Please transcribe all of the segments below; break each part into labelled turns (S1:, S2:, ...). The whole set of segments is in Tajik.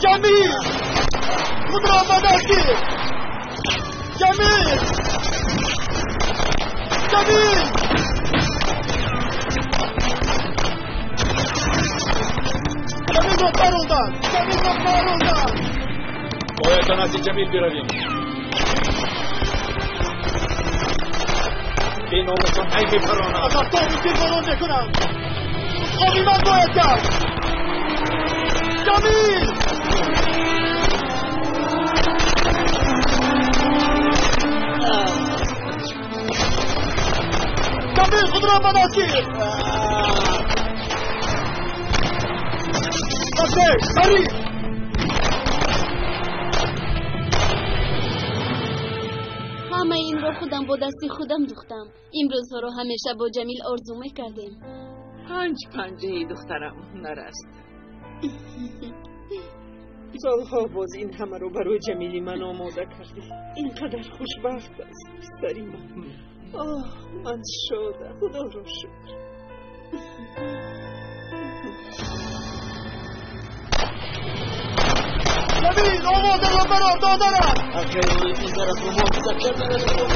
S1: جمیل خود را آماده گیر. جمیل، جمیل، جمیل را پروندن، جمیل را پروندن.
S2: باید به نزد جمیل برویم. به نامتان ای بپرانم.
S1: اگر تو تیر باران میکنم مقاومت باید کرد. جمیل، جمیل خود را به دست گیر. بسه سریع.
S3: همه این را خودم با دستی خودم دوختم. این روزها را همیشه با جمیل آرزو میکردیم.
S4: پنج پنجه دخترم هنر است.
S5: سالها باز این همه رو برای جمیلی من آماده کردی. اینقدر خوشبخت است پسری من. آه من شادم، خدا را شکر.
S1: جمیل آماده را برار دادرم.
S6: اخیری پسرت رو محافظت کردنش رو.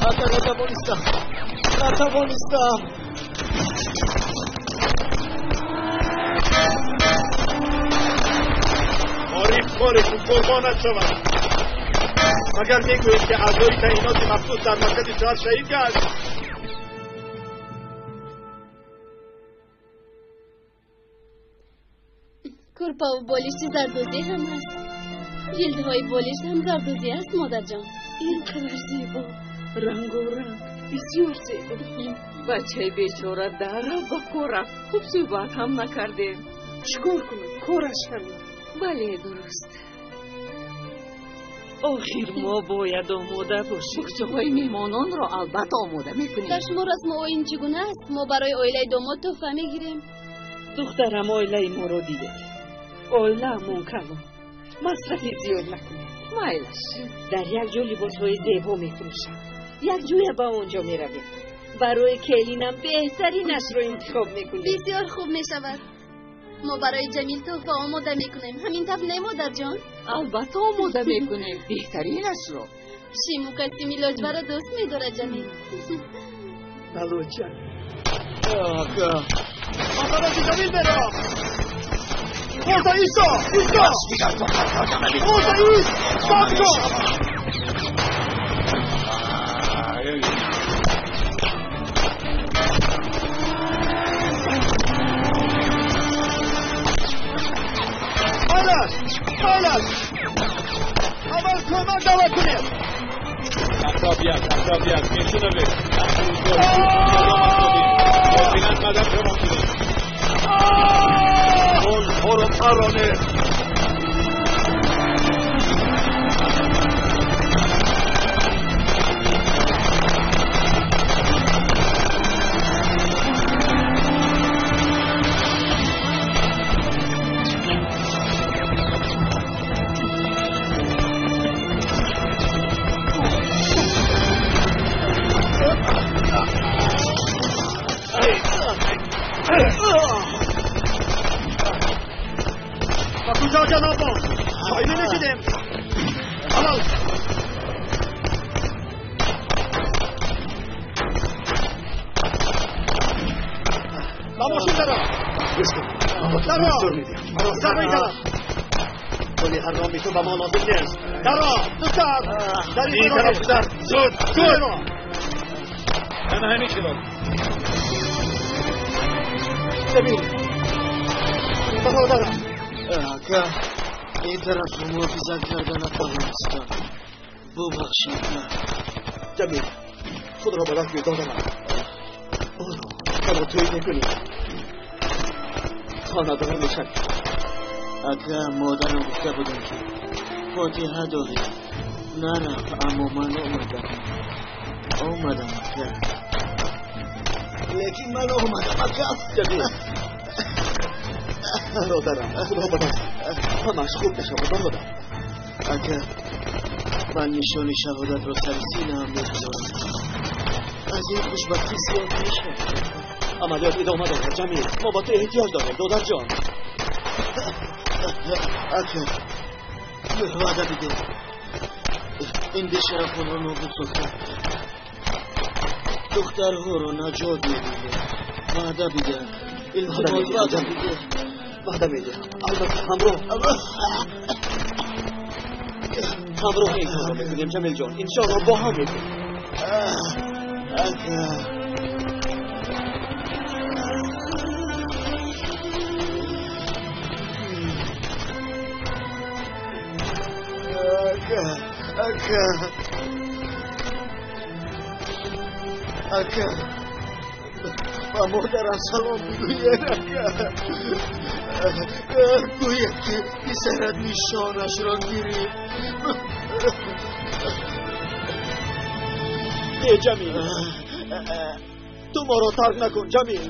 S1: نتوانستم، نتوانستم.
S2: عارف کارتون قربانت شوم. مگر میگویید که اعضای تعیینات مخصوص در مرکز شهر شهید گشت؟
S3: کرپا و بالشت زردوزی هم هست. جلدهای بالشت هم زردوزی است مادر جان.
S5: اینقدر زیبا، رنگ و رنگ، بسیار زیبا.
S4: بچه بیچاره در با کار رفت. خوب صحبت هم نکردیم.
S5: چیکار کنم؟ کارش همین.
S4: بله درست.
S5: آخر ما باید آماده باشیم.
S7: بخچه‌های میهمانان را البته آماده میکنیم.
S3: در شما رسم و آیین چگونه است؟ ما برای عائله داماد تحفه میگیریم.
S5: دخترم عائله ما را دیده. عائله کلان. مصرف زیاد نکنید.
S7: مایلش.
S5: در یک جا لباسهای زیبا میفروشند. یک جویه به آنجا میرویم. برای کلینم بهترینش را انتخاب میکنیم.
S3: بسیار خوب میشود. ما برای جمیل تحفه آماده میکنیم. همین طرف نه مادر جان؟
S7: البته آماده میکنیم، بهترینش را.
S3: شیمو کسیمی لاجوه را دوست میدارد جمیل.
S1: بلوچه. آقا جمیل برا. خورده ایستا، ایستا. خورده ایست، صبر کن. خلاص خلاص، اول کمک دعوت کنیم.
S2: اطرافیت، اطرافیت، میشنوید. از قدم شما کنید.
S1: برو پرانه.
S2: Дастур медиҳам. Дар ин тараф. Пули ҳароми ту ба мо лозим нест. Даро, духтар. Дар ин тараф гузар. Зуд, зуд.
S8: Ана ҳамин хилол.
S2: Ҷамил. Бародарам.
S6: Ака, ин тарафро муҳофизат карда натавонистам. Бубахш, ака.
S2: Ҷамил, худро ба даст медодам. Оро, ҳоло тӯй мекунӣ. Хонадор мешавӣ.
S6: Ака, модарам гуфта будам, ки фотиҳа дорӣ. Нарафт, аммо ман омадам. Омадам, ака. Лекин ман омадам, ака.
S2: Ҷамил. Бародарам, худо ба даст. Ҳамааш хуб мешавад, бародар.
S6: Ака, ман нишони шаҳодатро сари синаам мегузорам. Аз ин хушбахтӣ зиёд мешавад.
S2: Амалиёт идома дорад, Ҷамил. Мо ба ту эҳтиёҷ дорем, додарҷон.
S6: Ака, ваъда бидеҳ. Ин бешарафонро нобуд сохта. Духтарҳоро наҷот медиҳем. Ваъда бидеҳ. Илтимос, ваъда бидеҳ.
S2: Ваъда медиҳам. Албатта, ҳамроҳ. Ҳамроҳ ин корро мекунем, Ҷамилҷон. Иншоалло бо ҳам мекунем.
S6: Ака. Ака, ака. Ака. Ба модарам салом бигӯед, ака. Гӯяд, ки писарат нишонашро гирифт.
S2: Э, Ҷамил. Ту моро тарк накун, Ҷамил.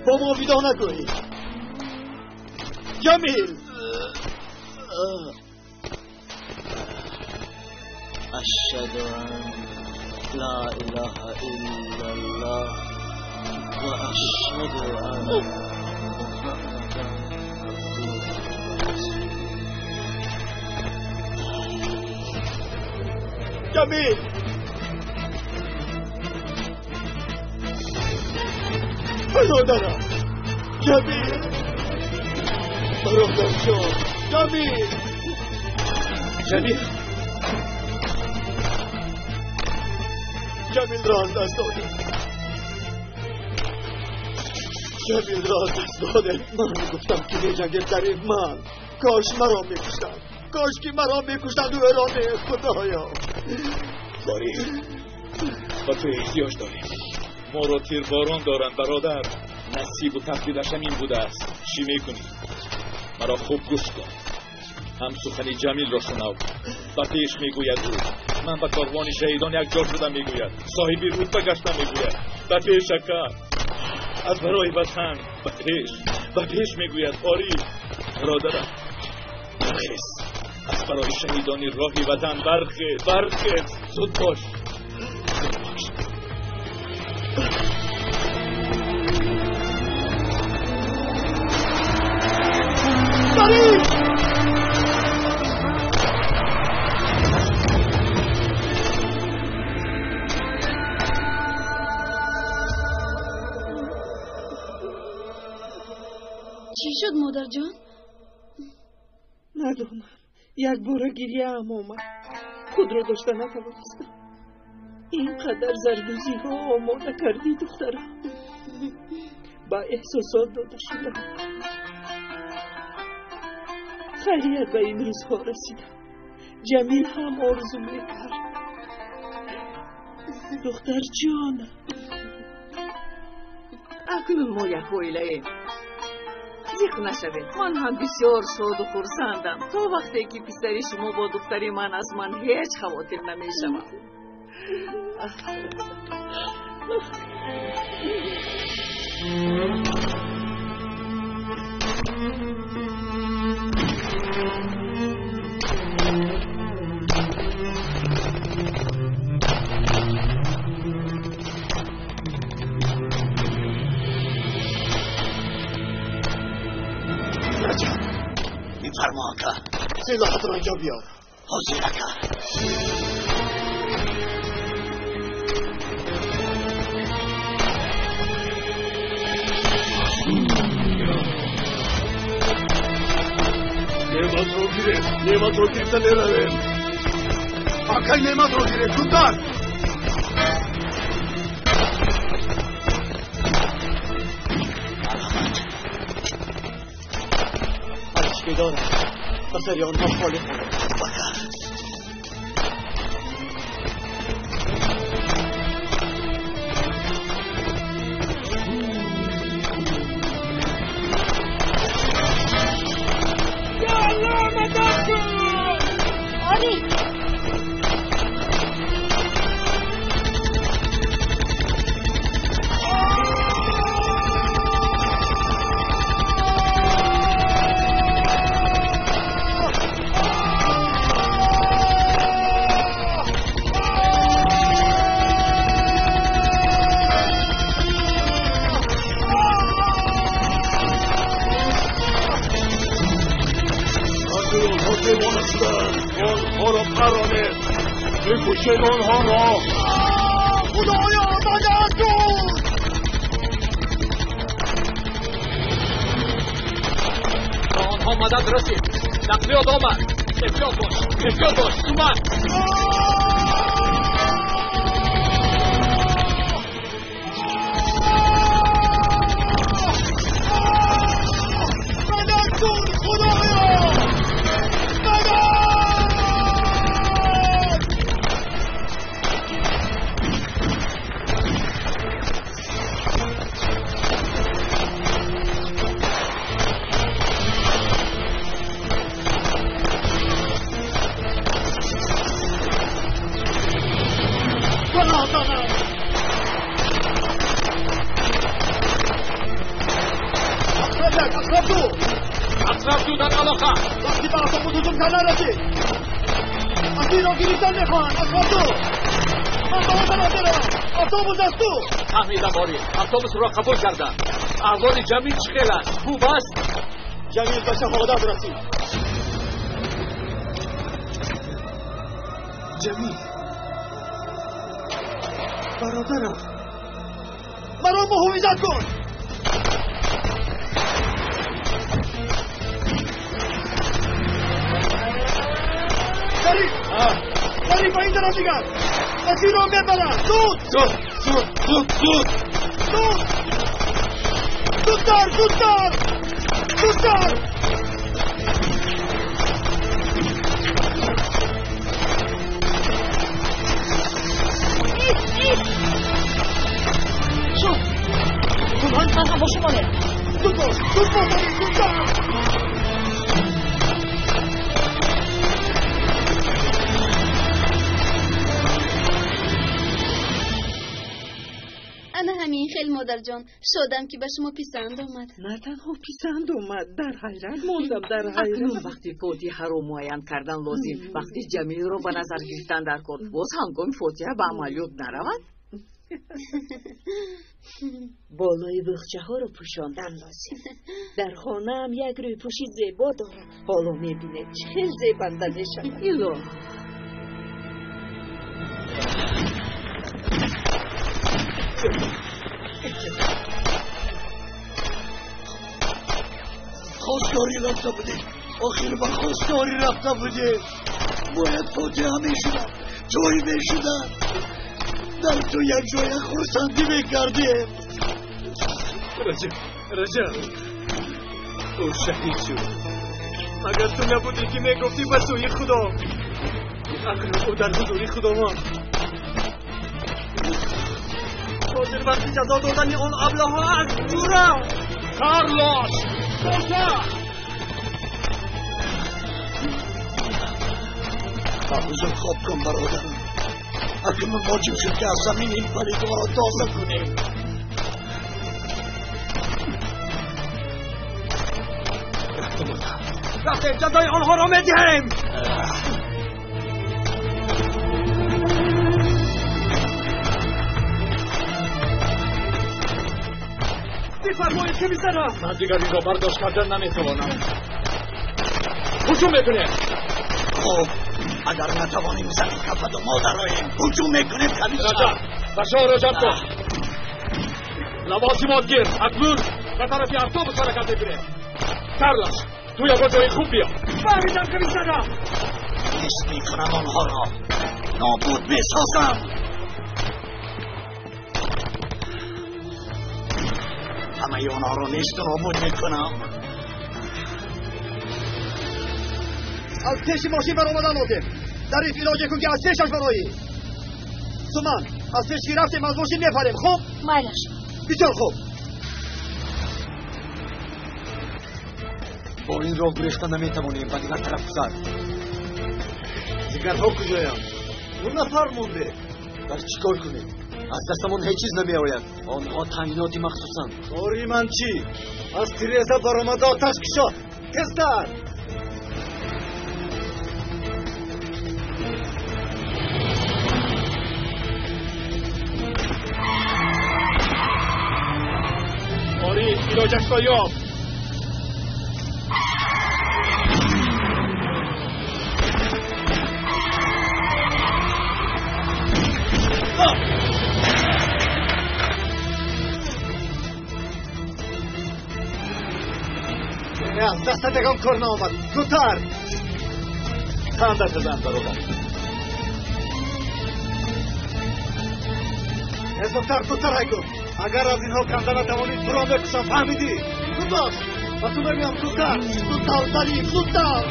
S2: Бо мо видо нагӯй. Ҷамил.
S6: Ашҳаду ан ла илаҳа иллаллоҳ ва ашҳаду анна Муҳаммадан абдуҳу ва расулуҳ.
S2: Ҷамил. Бародарам. Ҷамил. Бародарҷон. Ҷамил.
S8: Ҷамил.
S2: Ҷамилро аз даст додем. Ҷамилро аз даст додем. Ман гуфтам, ки меҷангем дар ин ман. Кош маро мекуштанд. Кош ки маро мекуштанд, ӯро не, Худоё.
S8: Борис, ба ту эҳтиёҷ дорем. Моро тирборон доранд, бародар. Насибу тақдираш ҳамин будааст. Чӣ мекунӣ? Маро хуб гӯш кун. Ҳам сухани Ҷамилро шунав. Ба пеш мегӯяд ӯ. Ман ба корвони шаҳидон якҷо шудам, мегӯяд. Соҳиби рутба гаштам, мегӯяд. Ба пеш, ака. Аз барои ватан. Ба пеш. Ба пеш мегӯяд. Ориф, бародарам. Бархез. Аз барои шаҳидони роҳи ватан бархез. Бархез. Зуд бош. Зуд бош.
S2: Борис!
S3: Чӣ шуд, модарҷон?
S5: Надонам. Якбора гиряам омад. Худро дошта натавонистам. Ин қадар зардӯзиҳо омода кардӣ, духтарам. Ба эҳсосот дода шудам. Хайрият ба ин рӯзҳо расидам. Ҷамил ҳам орзу мекард. Духтарҷон.
S7: Акнун мо як оилаем. Зиқ нашавед. Ман ҳам бисёр шоду хурсандам. То вақте ки писари шумо бо духтари ман аз ман ҳеҷ хавотир намешавад.
S6: Раҷаб, бифармо, ака.
S2: Силоҳатро инҷо биёр.
S6: Ҳозир, ака.
S2: Неъматро гирем, неъматро гирифта меравем. Акай неъматро гирем, зудтар!
S6: Ҳарчи ки дорам ба сари онҳо холӣ хонам.
S2: Бакар.
S3: Ори!
S8: آنها را پرانه بکشید آنها را.
S2: خدایا مدد کن!
S8: به آنها مدد رسید. نقلیات آمد. احتیاط باش، احتیاط باش. اومد.
S2: مدد کن خدایا! مدد! اقرب دو،
S8: اقرب دو در علاقه.
S2: وقتی به اتوبوس هجوم کردن رسید. اسیر را گرفتن میخواهند. اقرب دو، من به آن طرف بروم. اتوبوس از تو.
S8: فهمیدم آری، اتوبوس را قبول کردم. احوال جمیل چه خیل است؟ خوب است؟
S2: جمیل به شهادت رسید. جمیل برادرم، مرا محافظت کن. سریع سریع با این طرف دیگر اسیر را میبرند. زود
S8: زود زود زود زود
S2: زود زودتر زودتر زودتر.
S7: شد سبحان، من هم با شما میرم.
S2: زود باش، زود باش، زودتر.
S3: ана ҳамин хел, модарҷон, шодам ки ба шумо писанд омад.
S5: На танҳо писанд омад, дар ҳайрат мондам, дар
S7: Акнун
S5: ҳайрат.
S7: вақти фотиҳаро муайян кардан лозим. Вақти Ҷамилро ба назар гирифтан дар кор. Боз ҳангоми фотиҳа ба амалиёт наравад.
S4: Болои буғчаҳоро пӯшондан лозим. Дар хонаам як рӯйпӯши зебо дорам. Ҳоло мебинед, чӣ хел зебанда мешавад.
S7: Илоҳ.
S2: Хостгорӣ рафта будем. Охир ба хостгорӣ рафта будем. Бояд фотиҳа мешудам, тӯй мешудам. Дар ту як ҷоя хурсандӣ мекардем.
S8: Раҷаб, Раҷаб, ӯ шаҳид шуд. Магар ту набудӣ, ки мегуфтӣ ба сӯи Худо? Акнун ӯ дар ҳузури Худованд.
S1: Ҳозир вақти ҷазо додани он аблаҳо аст, ҷура.
S8: Карлош, боша.
S2: Ба ҳузур хоб кун, бародарам. Акнун воҷиб шуд, ки аз замин ин палидҳоро тоза кунем.
S1: Рафтем, ҷазои онҳоро медиҳем. Бифармоед, комиссара.
S8: Ман дигар инро бардошт кардан наметавонам. Ҳуҷум мекунем.
S2: Хуб, агар натавонем, замин кафаду мо дароем. Ҳуҷум мекунем, комиссар.
S8: Раҷаб, бачаҳоро ҷамъ кун, лавозимот гир. Акнун ба тарафи автобус ҳаракат мекунем. Карлош, Ту ягон ҷои хуб биё.
S1: Фаҳмидам, комиссара.
S2: Нест мекунам онҳоро. Нобуд месозам. Ҳамаи онҳоро несту нобуд мекунам.
S1: Аз пеши мошин баромадан лозим. Зариф, илоҷе кун, ки аз пешаш бароӣ. Суман, аз пеш ки рафтем, аз мошин мепарем, хуб?
S3: Майлаш.
S1: Бисёр хуб.
S6: Бо ин роҳ гурехта наметавонем, ба дигар тараф гузар. Дигарҳо куҷоянд? Ду нафар монде. Бар чӣ кор кунем? Аз дастамон ҳеҷ чиз намеояд. Онҳо таъйиноти махсусанд.
S2: Кори ман чӣ? Аз тиреза баромада оташ кушод. Тезтар!
S8: Ориф, илоҷашро ёб.
S2: Аз дастат ягон кор наомад. Зудтар!
S8: Танда зан, бародар.
S2: Зудтар, зудтар ҳай кун. Агар аз инҳо канда натавонӣ, туро мекушам, фаҳмидӣ? Зуд бош! Ба ту мегӯям, зудтар!
S1: Зудтар, Зариф, зудтар!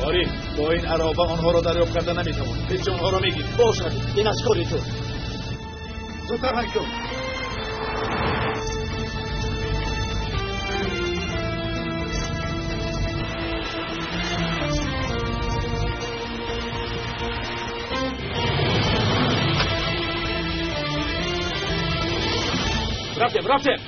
S8: Ориф, бо ин ароба онҳоро дарёб карда наметавонӣ. Пеши онҳоро мегирӣ.
S1: Бошад, ин аз кори ту.
S2: Зудтар ҳай кун.
S8: Рафтем, рафтем.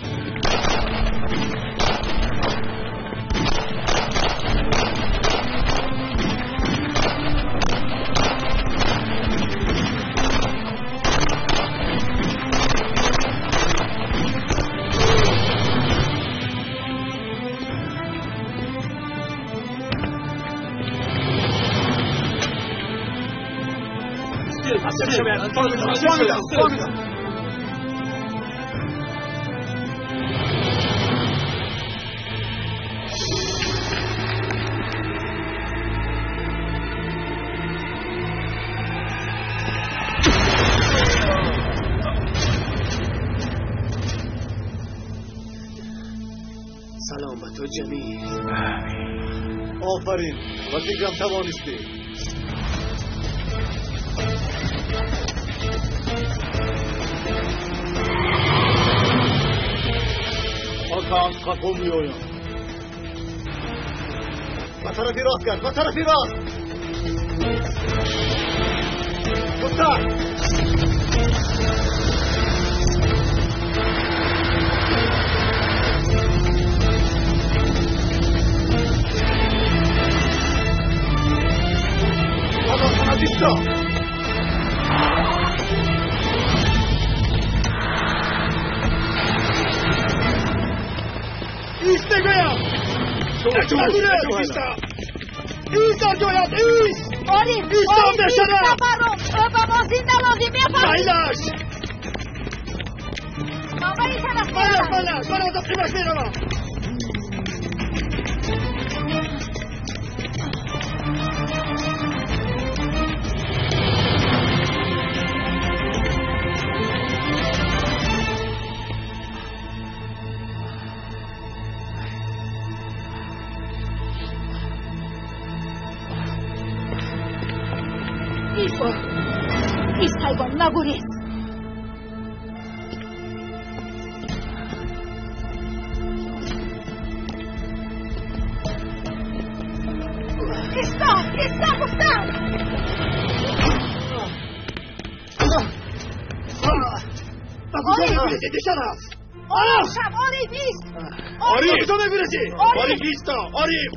S2: Фаҳмидам, фаҳмидам. Салом ба ту, Ҷамил. Офарин, ба фикрам тавонистӣ. Ока, аз қафо меоям. Ба тарафи рост гард, ба тарафи рост. Зудтар! Бабахона, исто!
S1: Ист мегӯям! Ист! Ист дар ҷоят, ист!
S7: Ориф,
S1: Ист,
S7: Ориф,
S1: бешараф!
S7: Баром, ба мо зинда лозим, мепарем.
S1: Майлаш!
S7: Ман ба ин тараф
S1: Майлаш,
S7: меравам.
S1: майлаш! Ман аз қимаш меравам.
S7: Ист! Ист, ҳайвон, нагурез! Исто! Исто, гуфтам!
S1: Ба куҷо мегурезӣ, бешараф?
S7: Ориф, шаб, Ориф, ист!
S1: Ба куҷо мегурезӣ?
S7: Ориф!
S1: Ориф, исто! Ориф!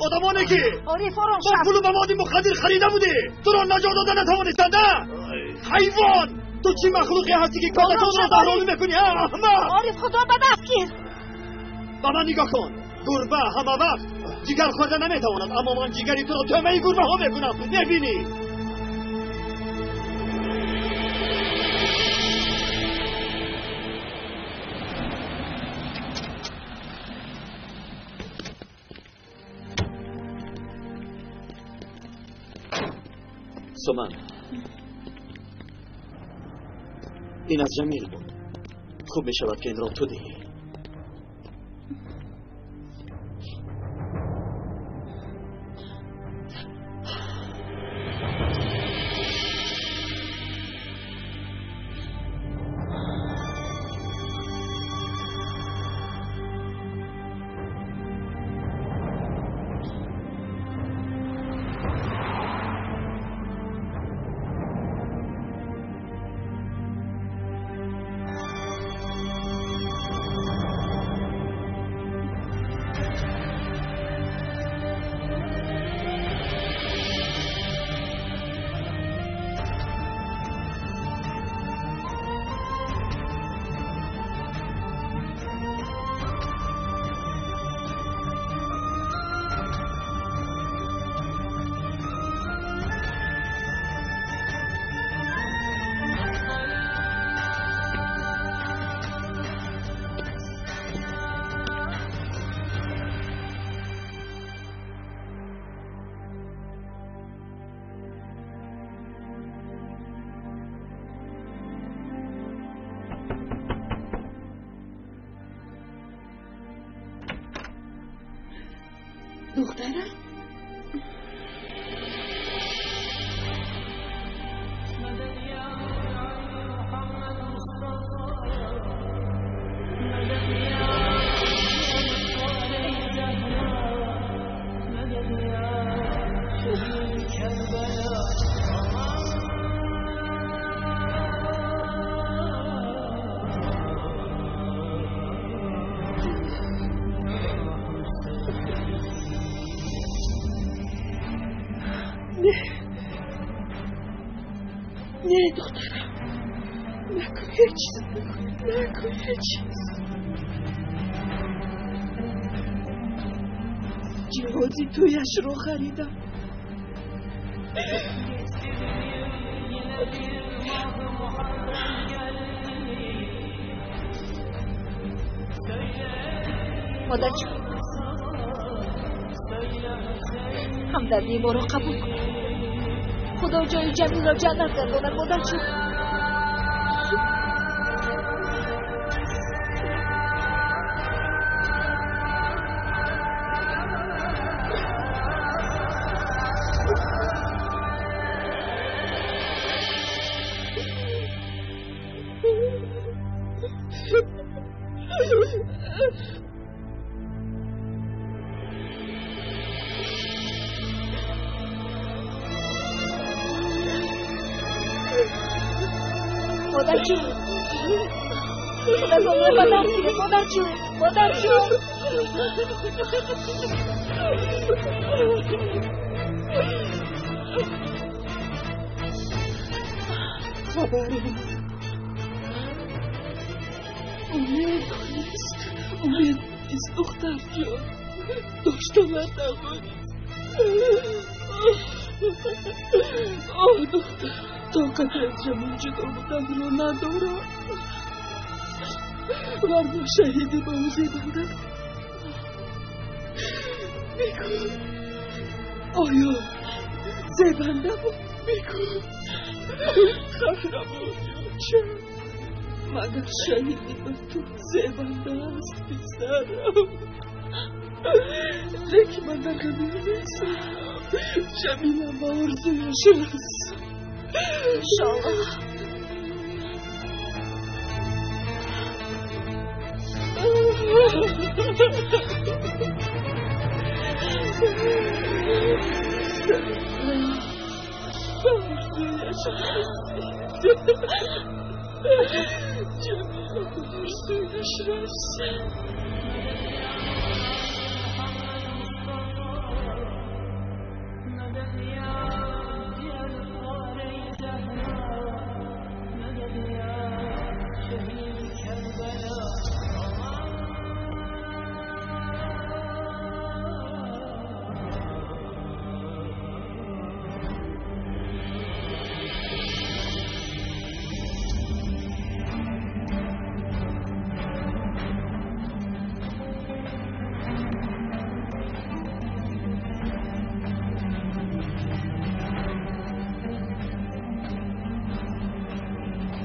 S1: Одамоне ки
S7: Ориф, ором
S1: бо
S7: шав!
S1: пулу маводи мухаддир харида будӣ, туро наҷот дода натавонистанд, а? Ҳайвон! Ту чӣ махлуқе ҳастӣ, ки кодаконро заҳролӣ мекунӣ, а, аҳмақ?
S7: Ориф, худро ба даст гир!
S1: Ба ман нигоҳ кун. Гурба ҳама вақт ҷигар хӯрда наметавонад, аммо ман ҷигари туро тӯъмаи гурбаҳо мекунам, мебинӣ. Суман, ин аз Ҷамил буд. Хуб мешавад, ки инро ту диҳӣ.
S4: Духтарам, не, духтарам, накун ҳеҷ чиз, накун ҳеҷ чиз. Ҷиҳози тӯяшро харидам.
S7: Модарҷон, ҳамдардии моро қабул кун. Худо ҷои Ҷамилро ҷаннат гардонад, модарҷон. Модарҷон, худатонро ба дард гиред, модарҷон, модарҷон.
S5: Хабар омад. Умед нест, умед нест, духтарҷон. Доштан натавонист. Оҳ, духтар, тоқати аз Ҷамил ҷудо буданро надорам. Варна шаҳидӣ ба ӯ зебанда. Бигӯ, оё зебанда буд? Бигӯ, хабра буд ё ча? Магар шаҳидӣ ба ту зебанда аст, писарам? Лекин ман дар ғами нестам. Ҷамилам ба орзуяш расид.
S7: Иншоаллоҳ.
S5: Ба орзуяш расид. Ҷамила ба орзуяш расид.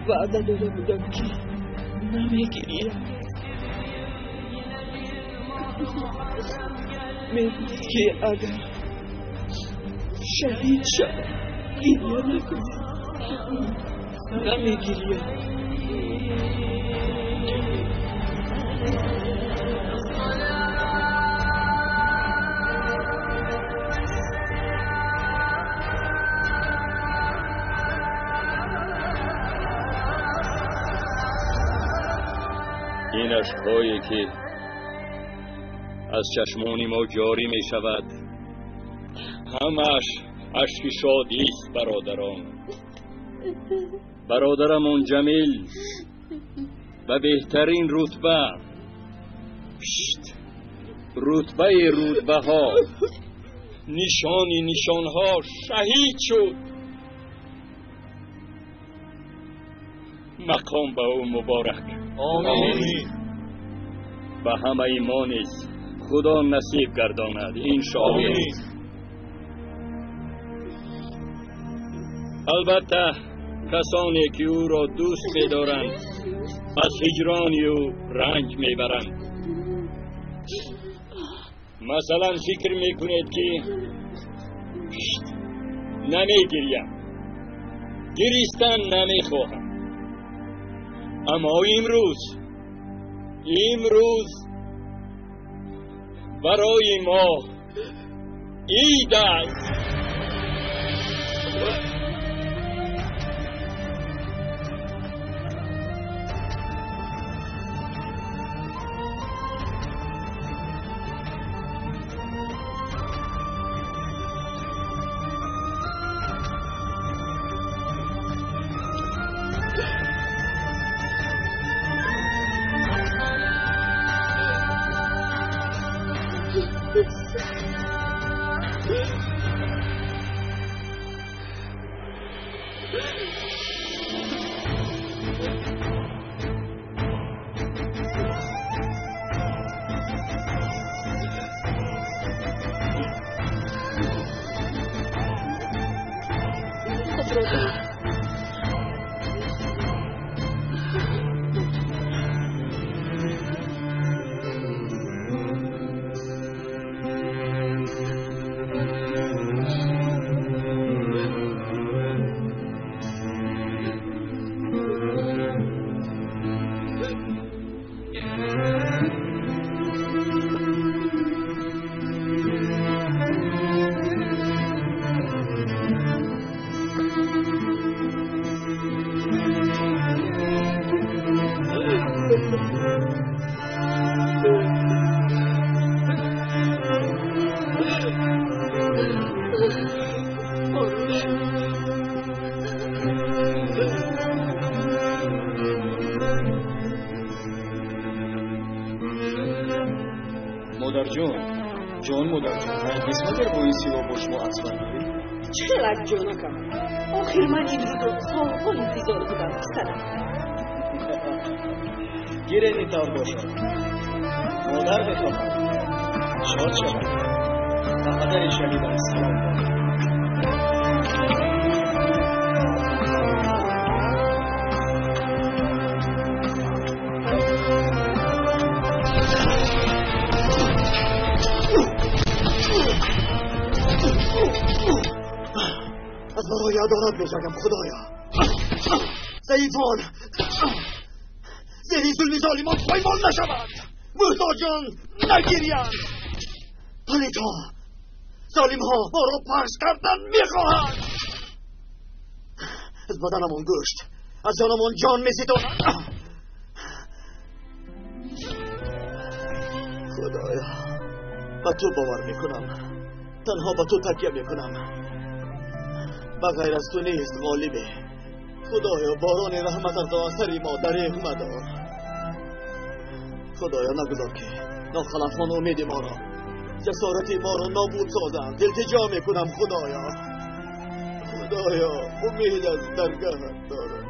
S5: Ваъда дода будам, ки намегирям. Мегуфт, ки агар шаҳид шавам, гиря накунам. Намегирям.
S9: Ин ашкҳое ки аз чашмони мо ҷорӣ мешавад, ҳамааш ашки шодист, бародарон. Бародарамон Ҷамил ба беҳтарин рутба, рутбаи рутбаҳо, нишони нишонҳо шаҳид шуд. Мақом ба ӯ муборак. Омин. Ба ҳамаи мо низ Худо насиб гардонад, иншоаллоҳ. Албатта касоне ки ӯро дӯст медоранд аз ҳиҷрони ӯ ранҷ мебаранд. Масалан, фикр мекунед ки намегирям, гиристан намехоҳам. Аммо имрӯз барои мо ид аст.
S6: Модарҷон, ҷон модарҷон, қисматер бо ин сило бо шумо акс бардорем?
S4: Чӣ хелак, ҷонакам? Охир ман ин рӯзро солҳо интизор будам, писарам.
S6: Гиред, ин тавр бошад. Модар мехоҳад шод шавад. Ба падари шаҳидам салом дод.
S1: Аз барои адолат меҷангам, Худоё. Заифон зери зулми золимон поймол нашаванд, муҳтоҷон нагирянд. Палидҳо, золимҳо моро пахш кардан мехоҳанд. Аз баданамон гӯшт, аз ҷонамон ҷон меситонанд. Худоё, ба ту бовар мекунам, танҳо ба ту такя мекунам. Ба ғайр аз ту нест ғолибе. Худоё, борони раҳмататро аз сари мо дареғ мадор. Худоё, нагузор ки нохалафон умеди моро, ҷасорати моро нобуд созанд. Илтиҷо мекунам, Худоё. Худоё, умед аз даргаҳат дорам.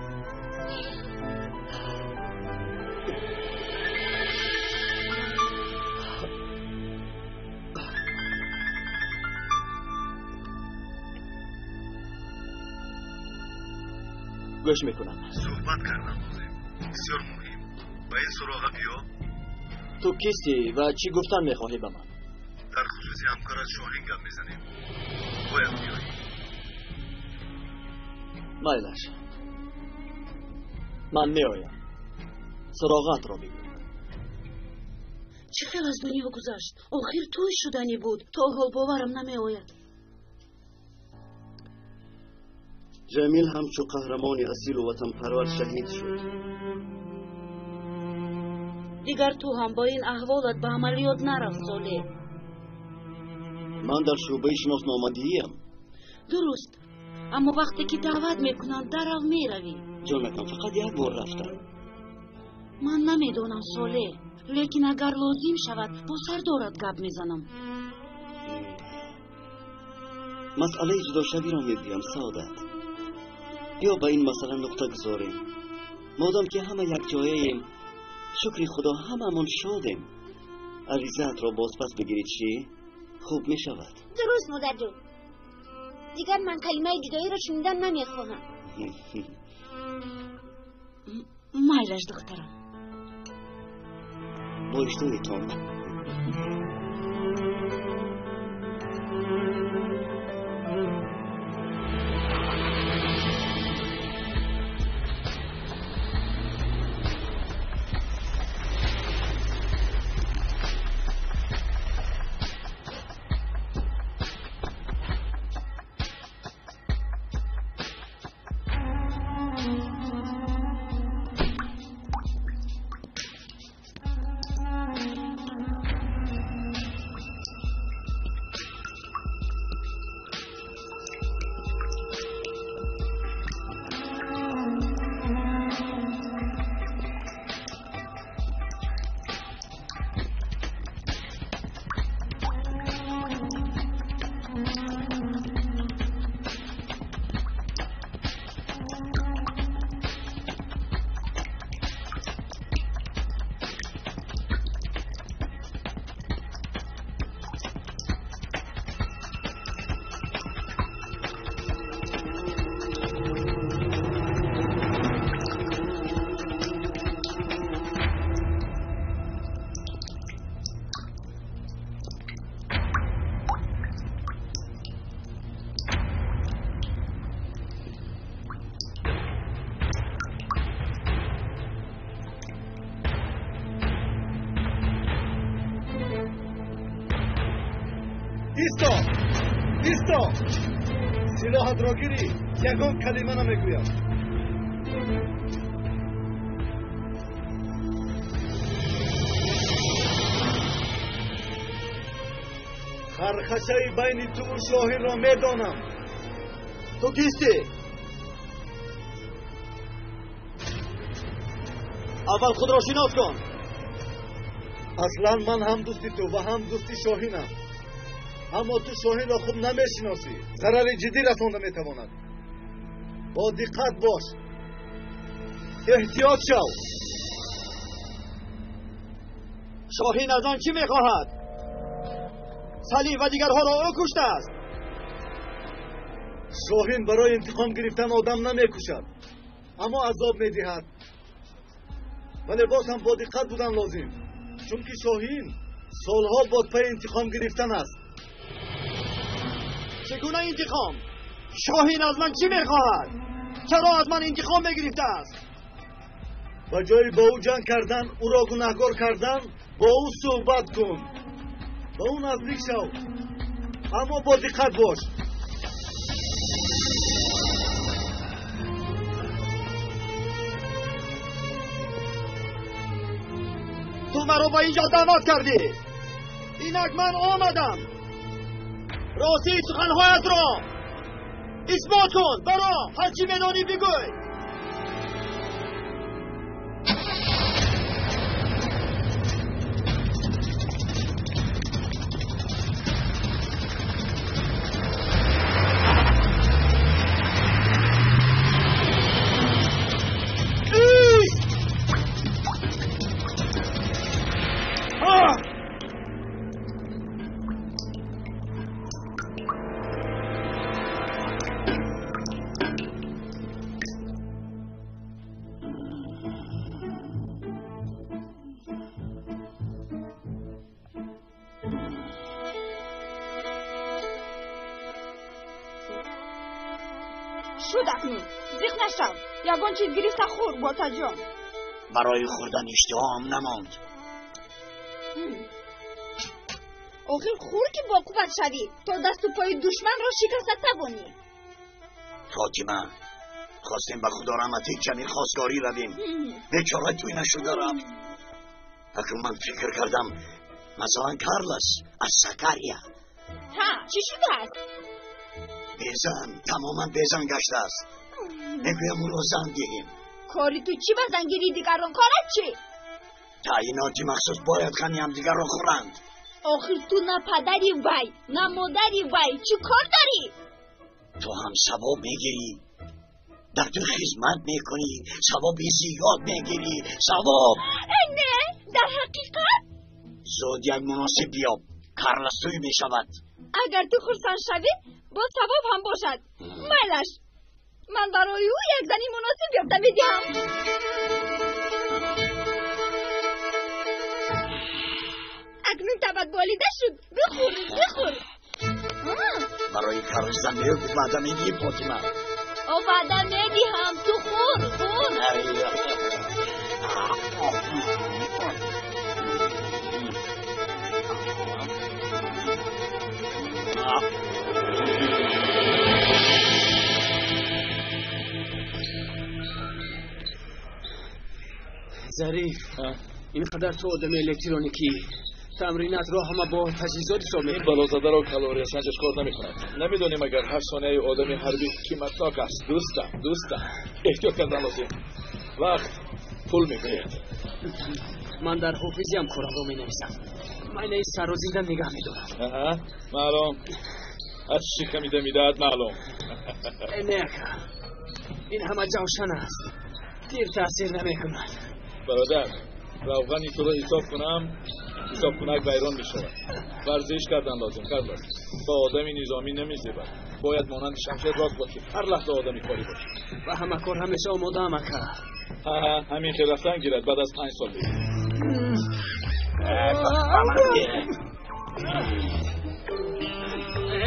S1: Гӯш мекунам.
S10: Суҳбат кардан лозим. Бисёр муҳим. Ба ин суроға биё.
S1: Ту кистӣ ва чӣ гуфтан мехоҳӣ ба ман?
S10: Дар хусуси ҳамкорат Шоҳин гап мезанем. Бояд биёӣ.
S1: Майлаш. Ман меоям. Суроғаатро бигӯ.
S11: Чӣ хел аз дунё гузашт? Охир тӯй шуданӣ буд. То ҳол боварам намеояд.
S6: Ҷамил ҳамчун қаҳрамони асилу ватанпарвар шаҳид шуд.
S11: Дигар ту ҳам бо ин аҳволат ба амалиёт нарав, Солеҳ.
S6: Ман дар шӯъбаи шиносномадиҳиям.
S11: Дуруст, аммо вақте ки даъват мекунанд, дарав меравӣ.
S6: Ҷонакам, фақат як бор рафтам.
S11: Ман намедонам, Солеҳ, лекин агар лозим шавад, бо сардорат гап мезанам.
S6: Масъалаи ҷудошавиро мегӯям, Саодат. Биё ба ин масъала нуқта гузорем. Модом ки ҳама якҷояем, шукри Худо ҳамамон шодем. Аризаатро бозпас бигирӣ чӣ? Хуб мешавад.
S12: Дуруст, модарҷон. Дигар ман калимаи ҷудоиро шунидан намехоҳам.
S11: Майлаш, духтарам.
S6: Бо иштиҳоятон.
S10: Исто! Исто! Силоҳатро гирӣ, ягон калима намегӯям. Хархашаи байни туву Шоҳинро медонам.
S1: Ту кистӣ? Аввал худро шинос кун.
S10: Аслан ман ҳам дӯсти ту ва ҳам дӯсти Шоҳинам. Аммо ту Шоҳинро хуб намешиносӣ. Зарари ҷиддӣ расонда метавонад. Бо диққат бош. Эҳтиёт шав.
S1: Шоҳин аз ман чӣ мехоҳад? Салим ва дигарҳоро ӯ куштааст.
S10: Шоҳин барои интиқом гирифтан одам намекушад, аммо азоб медиҳад. Вале боз ҳам бо диққат будан лозим, чунки Шоҳин солҳо бодпайи интиқом гирифтан аст.
S1: Чӣ гуна интиқом? Шоҳин аз ман чӣ мехоҳад? Чаро аз ман интиқом мегирифтааст?
S10: Ба ҷои бо ӯ ҷанг кардан, ӯро гунаҳкор кардан, бо ӯ суҳбат кун. Ба ӯ наздик шав, аммо бо диққат бош.
S1: Ту маро ба инҷо даъват кардӣ. Инак ман омадам. Ростии суханҳоятро исбот кун. Баро, ҳар чӣ медонӣ бигӯй.
S13: Шуд акнун. Зиқ нашав. Ягон чиз гирифта хӯр, ботаҷон.
S2: Барои хӯрдан иштиҳоам намонд.
S13: Охир хӯр ки бо қувват шавӣ, то дасту пои душманро шикаста тавонӣ.
S2: Фотима, хостем ба худо раҳмати Ҷамил хостгорӣ равем. Бечора тӯй нашуда рафт. Акнун ман фикр кардам, масалан Карлос аз Сакария.
S13: Ҳа, чӣ шудааст?
S2: Безан, тамоман безан гаштааст. Мегӯям ӯро зан диҳем.
S13: Кори ту чӣ ба зангирии дигарон? Корат чӣ?
S2: Таъиноти махсус бояд ғами ҳамдигарро хӯранд.
S13: Охир ту на падари вай, на модари вай. Чӣ кор дорӣ?
S2: Ту ҳам савоб мегирӣ. Дар ту хизмат мекунӣ, савоби зиёд мегирӣ. Савоб.
S13: Не, дар ҳақиқат?
S2: Зуд як муносиб биёб. Карлос тӯй мешавад.
S13: Агар ту хурсанд шавӣ, боз савоб ҳам бошад. Майлаш. Ман барои ӯ як зани муносиб ёфта медиҳам. Акнун табат болида шуд. Бихӯр, бихӯр.
S2: Барои Карлос зан меёбӣ, ваъда медиҳӣ, Фотима?
S13: О, ваъда медиҳам. Ту хӯр, хӯр.
S14: Зариф, ин қадар ту одами электроникӣ, тамринатро ҳама бо таҷҳизот ҳисоб мекунӣ.
S8: Ин балозадаро калориясанҷаш кор намекунад. Намедонем агар ҳар сонияи одами ҳарбӣ қиматнок аст. Дӯстам, дӯстам, эҳтиёт кардан лозим. Вақт пул мегӯяд.
S14: Ман дар ҳофизиам корамро менависам. Майнаи сарро зинда нигаҳ медорам.
S8: Аҳа, маълум. Аз шиками дамидаат маълум.
S14: Не, ака, ин ҳама ҷавшан аст. Тир таъсир намекунад.
S8: Бародар, равғани туро ҳисоб кунам, ҳисобкунак вайрон мешавад. Варзиш кардан лозим, Карлос. Ба одами низомӣ намезебад. Бояд монанди шамшер рост бошӣ. Ҳар лаҳза одами корӣ бошӣ.
S14: Ба ҳама кор ҳамеша омодаам, ака.
S8: Ҳа, ҳамин хел рафтан гирад, баъд аз 5 сол бигир.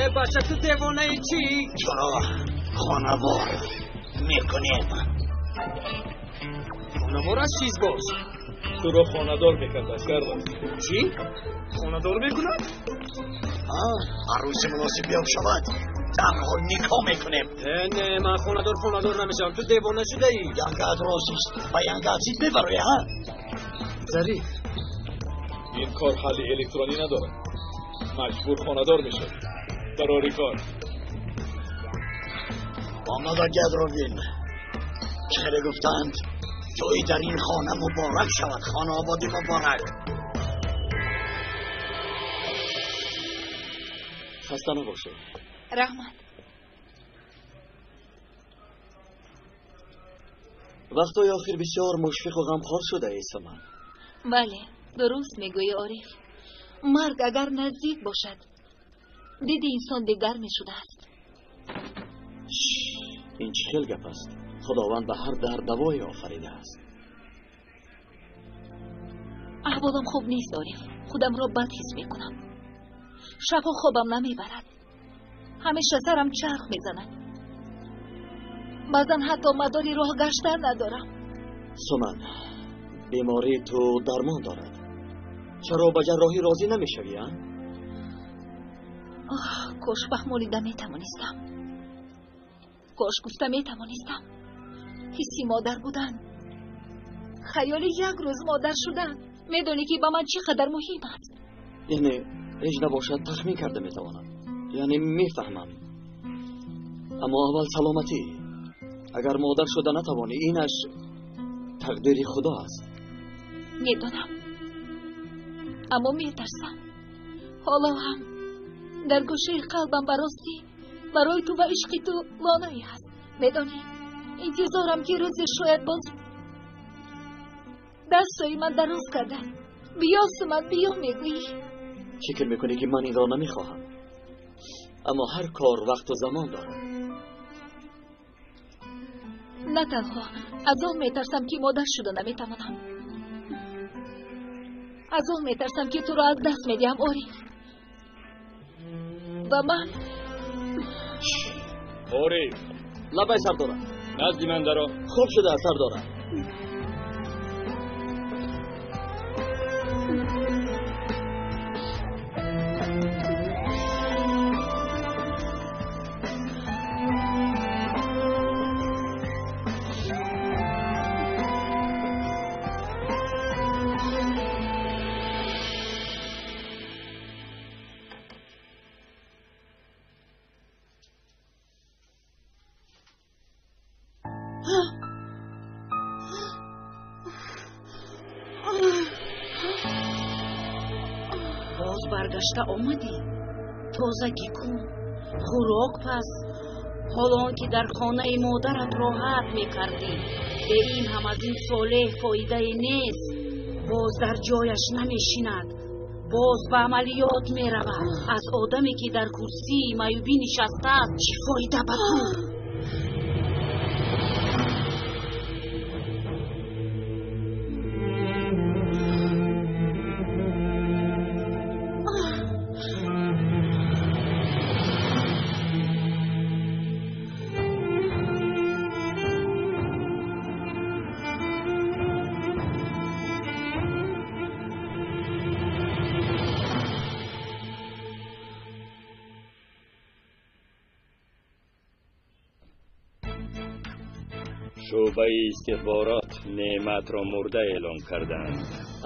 S14: Э, бача, ту девонаи чӣ?
S2: Туро хонавор мекунем.
S14: Хонавор аз чиз боз?
S8: Туро хонадор мекардааст, Карлос.
S14: Чӣ? Хонадор мекунад?
S2: Арӯси муносиб биёб шавад, дарҳол никоҳ мекунем.
S14: Э, не, ман хонадор намешавам. Ту девона шудаӣ.
S2: Янгаат розист ва янгаат зид мебароӣ, ҳа?
S14: Зариф,
S8: ин кор ҳалли электронӣ надорад. Маҷбур хонадор мешавӣ. Барори кор.
S2: Омадагиатро бин. Чӣ хеле гуфтанд, ҷои дар ин хона муборак шавад, хонаободӣ муборак.
S6: Хаста набошед.
S13: Раҳмат.
S6: Вақтҳои охир бисёр мушфиқу ғамхор шудаи, Суман.
S7: Бале, дуруст мегӯӣ, Ориф. Марг агар наздик бошад, диди инсон дигар мешудааст.
S6: Ин чӣ хел гап аст? Худованд ба ҳар дард давое офаридааст.
S7: Аҳволам хуб нест, Ориф. Худамро бад ҳис мекунам. Шабҳо хобам намебарад. Ҳамеша сарам чарх мезанад. Баъзан ҳатто мадори роҳ гаштан надорам.
S6: Суман, бемории ту дармон дорад. Чаро ба ҷарроҳӣ розӣ намешавӣ, а?
S7: Оҳ, кош фаҳмонида метавонистам. Кош гуфта метавонистам. Ҳисси модар будан, хаёли як рӯз модар шудан, медонӣ ки ба ман чӣ қадар муҳим аст.
S6: Яъне ҳеҷ набошад тахмин карда метавонам. Яъне мефаҳмам. Аммо аввал саломатӣ. Агар модар шуда натавонӣ, инаш тақдири худо аст.
S7: Медонам, аммо метарсам. Ҳоло ҳам дар гӯшаи қалбам ба ростӣ барои ту ва ишқи ту лонае ҳаст. Медонӣ, интизорам ки рӯзе шояд боз дастҳои ман дароз карда биё, Суман, биё мегӯӣ.
S6: Фикр мекунӣ ки ман инро намехоҳам, аммо ҳар кор вақту замон дорад.
S7: На танҳо аз он метарсам ки модар шуда наметавонам, аз он метарсам ки туро аз даст медиҳам, Ориф. Ва ман
S8: Ориф,
S1: Лабай сардорам.
S9: Назди ман даро.
S1: Хуб шуда сардорам.
S11: Боз баргашта омадӣ? Тозагӣ кун, хӯрок паз. Ҳоло он ки дар хонаи модарат роҳат мекардӣ. Бе ин ҳам аз ин солеҳ фоидае нест. Боз дар ҷояш намешинад, боз ба амалиёт меравад. Аз одаме ки дар курсии маъюбӣ нишастааст чӣ фоида ба ту?
S9: شعبه استخبارات نعمت را مرده اعلام کردند.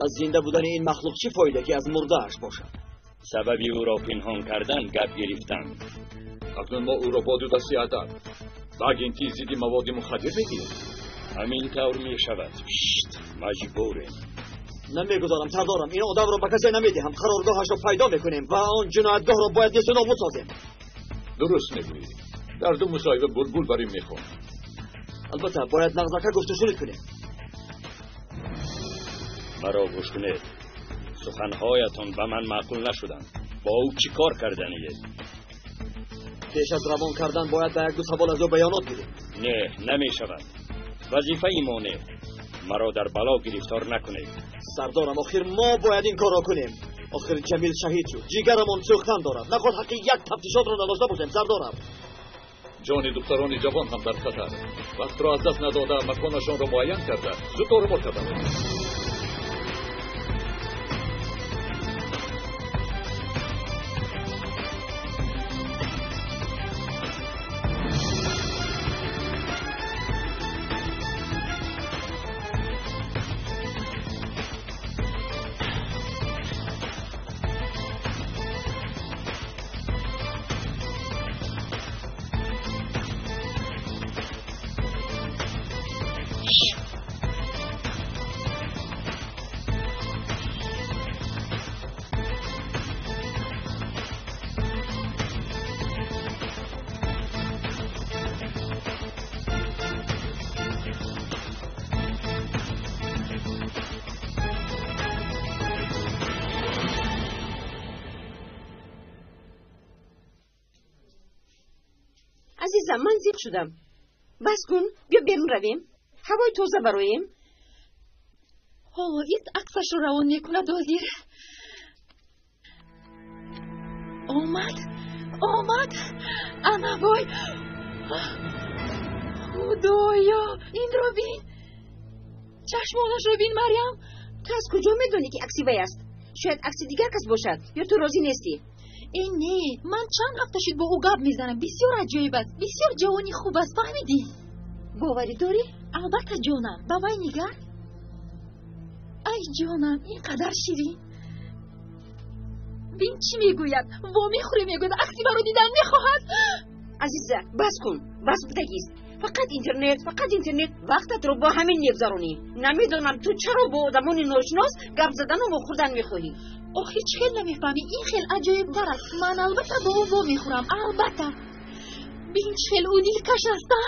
S1: از زنده بودن این مخلوق چه فایده که از مرده‌اش باشد؟
S9: سبب او را پنهان کردن گپ گرفتند.
S8: اکنون ما او را با دو دستی ادب و агентии зидди маводи мухаддир мегирем.
S9: ҳамин тавр мешавад. Маҷбурем.
S1: Намегузорам сардорам, ин одамро ба касе намедиҳам. Қароргоҳашро пайдо мекунем ва он ҷиноятгоҳро бояд несту нобуд созем.
S8: Дуруст мегӯӣ. Дар ду мусоҳиба булбул бар ин мехонд.
S1: Албатта бояд нағзака гуфту шунид кунем.
S9: Маро гӯш кунед. Суханҳоятон ба ман маъқул нашуданд. Бо ӯ чӣ кор карданиед?
S1: Пеш аз равон кардан бояд ба як ду савол аз ӯ баёнот гирем.
S9: Не, намешавад. Вазифаи мо не. Маро дар бало гирифтор накунед.
S1: Сардорам, охир мо бояд ин корро кунем. Охир Ҷамил шаҳид шуд. Ҷигарамон сӯхтан дорад. Наход ҳаққи як тафтишотро надошта бошем, сардорам.
S8: Ҷони духтарони ҷавон ҳам дар хатар. Вақтро аз даст надода, маконашонро муайян карда, зуд торумор кардам.
S4: Азизам, ман зиқ шудам. Бас кун, биё берун равем. Ҳавои тоза бароем.
S7: Ҳоло ит аксашро равон мекунад ҳозир. Омад, омад. Ана вой. Худоё, инро бин. Чашмонашро бин, Марьям.
S4: Ту аз куҷо медонӣ ки акси вай аст? Шояд акси дигар кас бошад, ё ту розӣ нестӣ?
S7: Э, не, ман чанд ҳафта шуд бо ӯ гап мезанам. Бисёр аҷоиб аст, бисёр ҷавони хуб аст, фаҳмидӣ?
S4: Боварӣ дорӣ?
S7: Албатта, ҷонам, ба вай нигар. Ай ҷонам, ин қадар ширин. Бин чӣ мегӯяд? Во мехӯре мегӯяд, акси маро дидан мехоҳад.
S4: Азиза, бас кун, бас будагист. Фақат интернет, фақат интернет. Вақтатро бо ҳамин мегузаронӣ. Намедонам ту чаро бо одамони ношинос гап задану вохӯрдан мехоҳӣ.
S7: Охир чӣ хел намефаҳмӣ? Ин хел аҷоибтар аст. Ман албатта бо ӯ вомехӯрам, албатта. Бин чӣ хел ӯ дилкаш аст, а?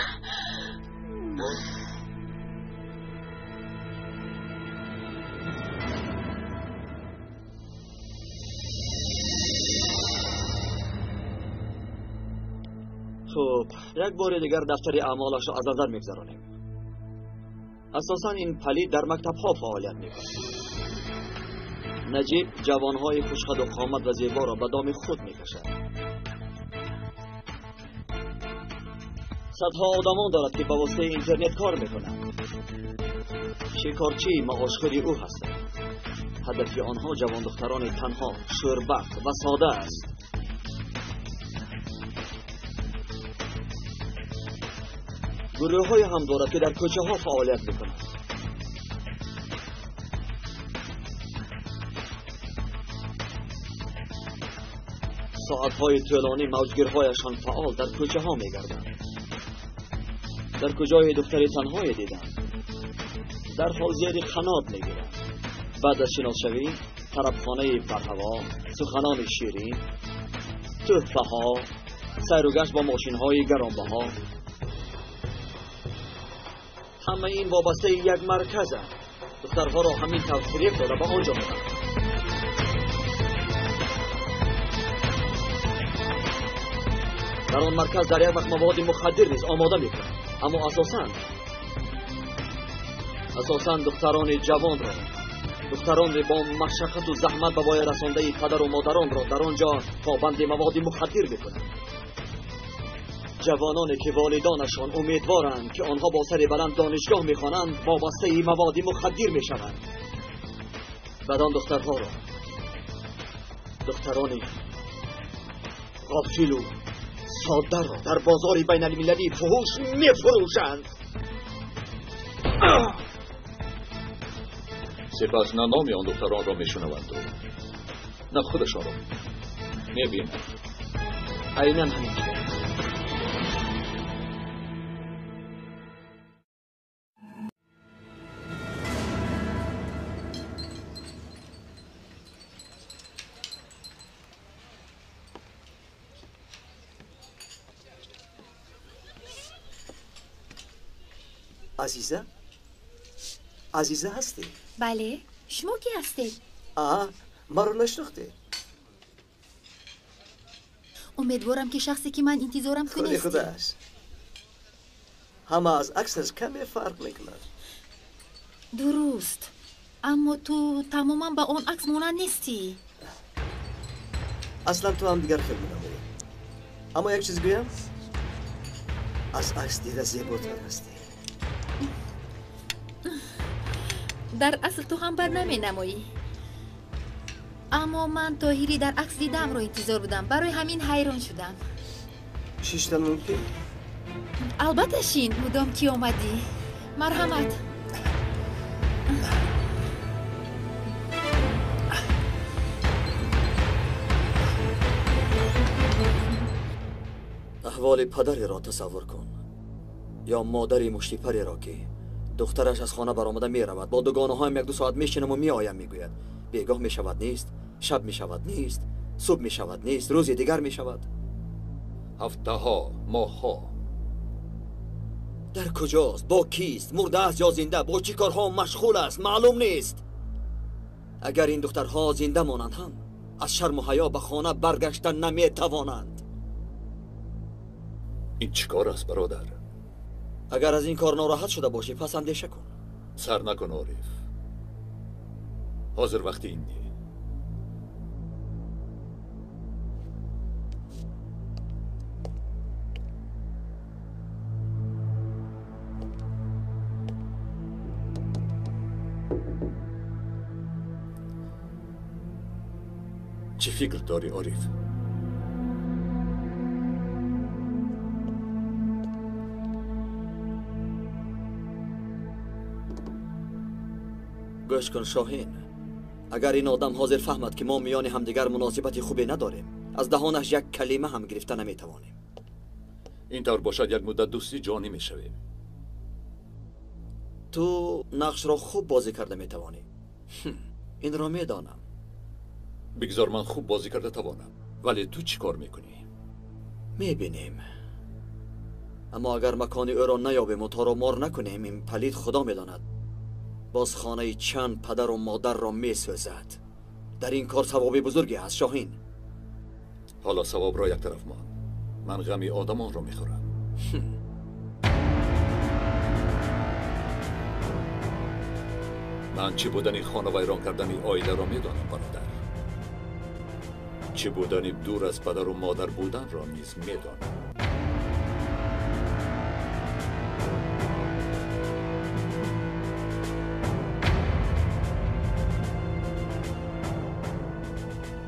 S1: Хуб, як бори дигар дафтари аъмолашро аз назар мегузаронем. Асосан ин палид дар мактабҳо фаъолият мекунад. Наҷиб ҷавонҳои хушқаду қомат ва зеборо ба доми худ мекашад. Садҳо одамон дорад ки ба воситаи интернет кор мекунанд. Шикорчии маошхӯри ӯ ҳастанд. Ҳадафи онҳо ҷавондухтарони танҳо, шӯрбахт ва сода аст. Гурӯҳҳое ҳам дорад ки дар кӯчаҳо фаъолият мекунанд. Соатҳои тӯлонӣ мавҷгирҳояшон фаъол дар кӯчаҳо мегарданд. Дар куҷое духтари танҳое диданд, дарҳол зери қанот мегиранд. Баъд аз шиносшавӣ, тарабхонаи барҳаво, суханони ширин, тӯҳфаҳо, сайру гашт бо мошинҳои гаронбаҳо. Ҳамаи ин вобастаи як марказ аст. Духтарҳоро ҳамин тавр фиреб дода ба он ҷо мебаранд. Дар он марказ дар як вақт маводи мухаддир низ омода мекунанд. Аммо асосан духтарони ҷавонро, духтаронро бо машаққату заҳмат ба воя расондаи падару модаронро дар он ҷо побанди маводи мухаддир мекунанд. Ҷавононе ки волидонашон умедворанд ки онҳо бо сари баланд донишгоҳ мехонанд, вобастаи маводи мухаддир мешаванд. Баъд он духтарҳоро, духтарони ғофилу соддаро дар бозори байналмилалии фуҳуш мефурӯшанд.
S8: Сипас на номи он духтаронро мешунаванду, на худашонро мебинанд.
S1: Айнан ҳамин чиз. Азиза? Азиза ҳастӣ?
S7: Бале, шумо ки ҳастед?
S1: Маро нашинохтӣ?
S7: Умедворам ки шахсе ки ман интизорам ту нестӣ.
S1: Худи худаш. Ҳама аз аксаш каме фарқ мекунад.
S7: Дуруст, аммо ту тамоман ба он акс монанд нестӣ.
S1: Аслан ту ҳам дигар хел менамоӣ. Аммо як чиз гӯям, аз акс дида зеботар ҳастӣ.
S7: Дар асл ту ҳам бад наменамоӣ. Аммо ман Тоҳирӣ дар акс дидаамро интизор будам, барои ҳамин ҳайрон шудам.
S1: Шиштан мумкин?
S7: Албатта шин, мудом ки омадӣ. Марҳамат.
S1: Аҳволи падареро тасаввур кун ё модари муштипареро ки духтараш аз хона баромада меравад, бо дугонаҳоям як-ду соат мешинаму меоям мегӯяд. Бегоҳ мешавад нест, шаб мешавад нест, субҳ мешавад нест, рӯзи дигар мешавад.
S8: Ҳафтаҳо, моҳҳо.
S1: Дар куҷост? Бо кист? Мурда аст ё зинда? Бо чӣ корҳо машғул аст? Маълум нест. Агар ин духтарҳо зинда монанд ҳам, аз шарму ҳаё ба хона баргашта наметавонанд.
S8: Ин чӣ кор аст, бародар?
S1: Агар аз ин кор нороҳат шуда бошӣ, пас андеша кун.
S8: Сар накун, Ориф. Ҳозир вақти ин не. Чӣ фикр дорӣ, Ориф?
S1: Гӯш кун, Шоҳин. Агар ин одам ҳозир фаҳмад ки мо миёни ҳамдигар муносибати хубе надорем, аз даҳонаш як калима ҳам гирифта наметавонем.
S8: Ин тавр бошад, як муддат дӯсти ҷонӣ мешавем.
S1: Ту нақшро хуб бозӣ карда метавонӣ. Инро медонам.
S8: Бигзор ман хуб бозӣ карда тавонам, вале ту чӣ кор мекунӣ?
S1: Мебинем. Аммо агар макони ӯро наёбему торо мор накунем, ин палид худо медонад боз хонаи чанд падару модарро месӯзад. Дар ин кор савоби бузурге ҳаст, Шоҳин.
S8: Ҳоло савобро як тараф мон. Ман ғами одамонро мехӯрам. Ман чӣ будани хона вайрон кардани оиларо медонам, бародар. Чӣ будани дур аз падару модар буданро низ медонам.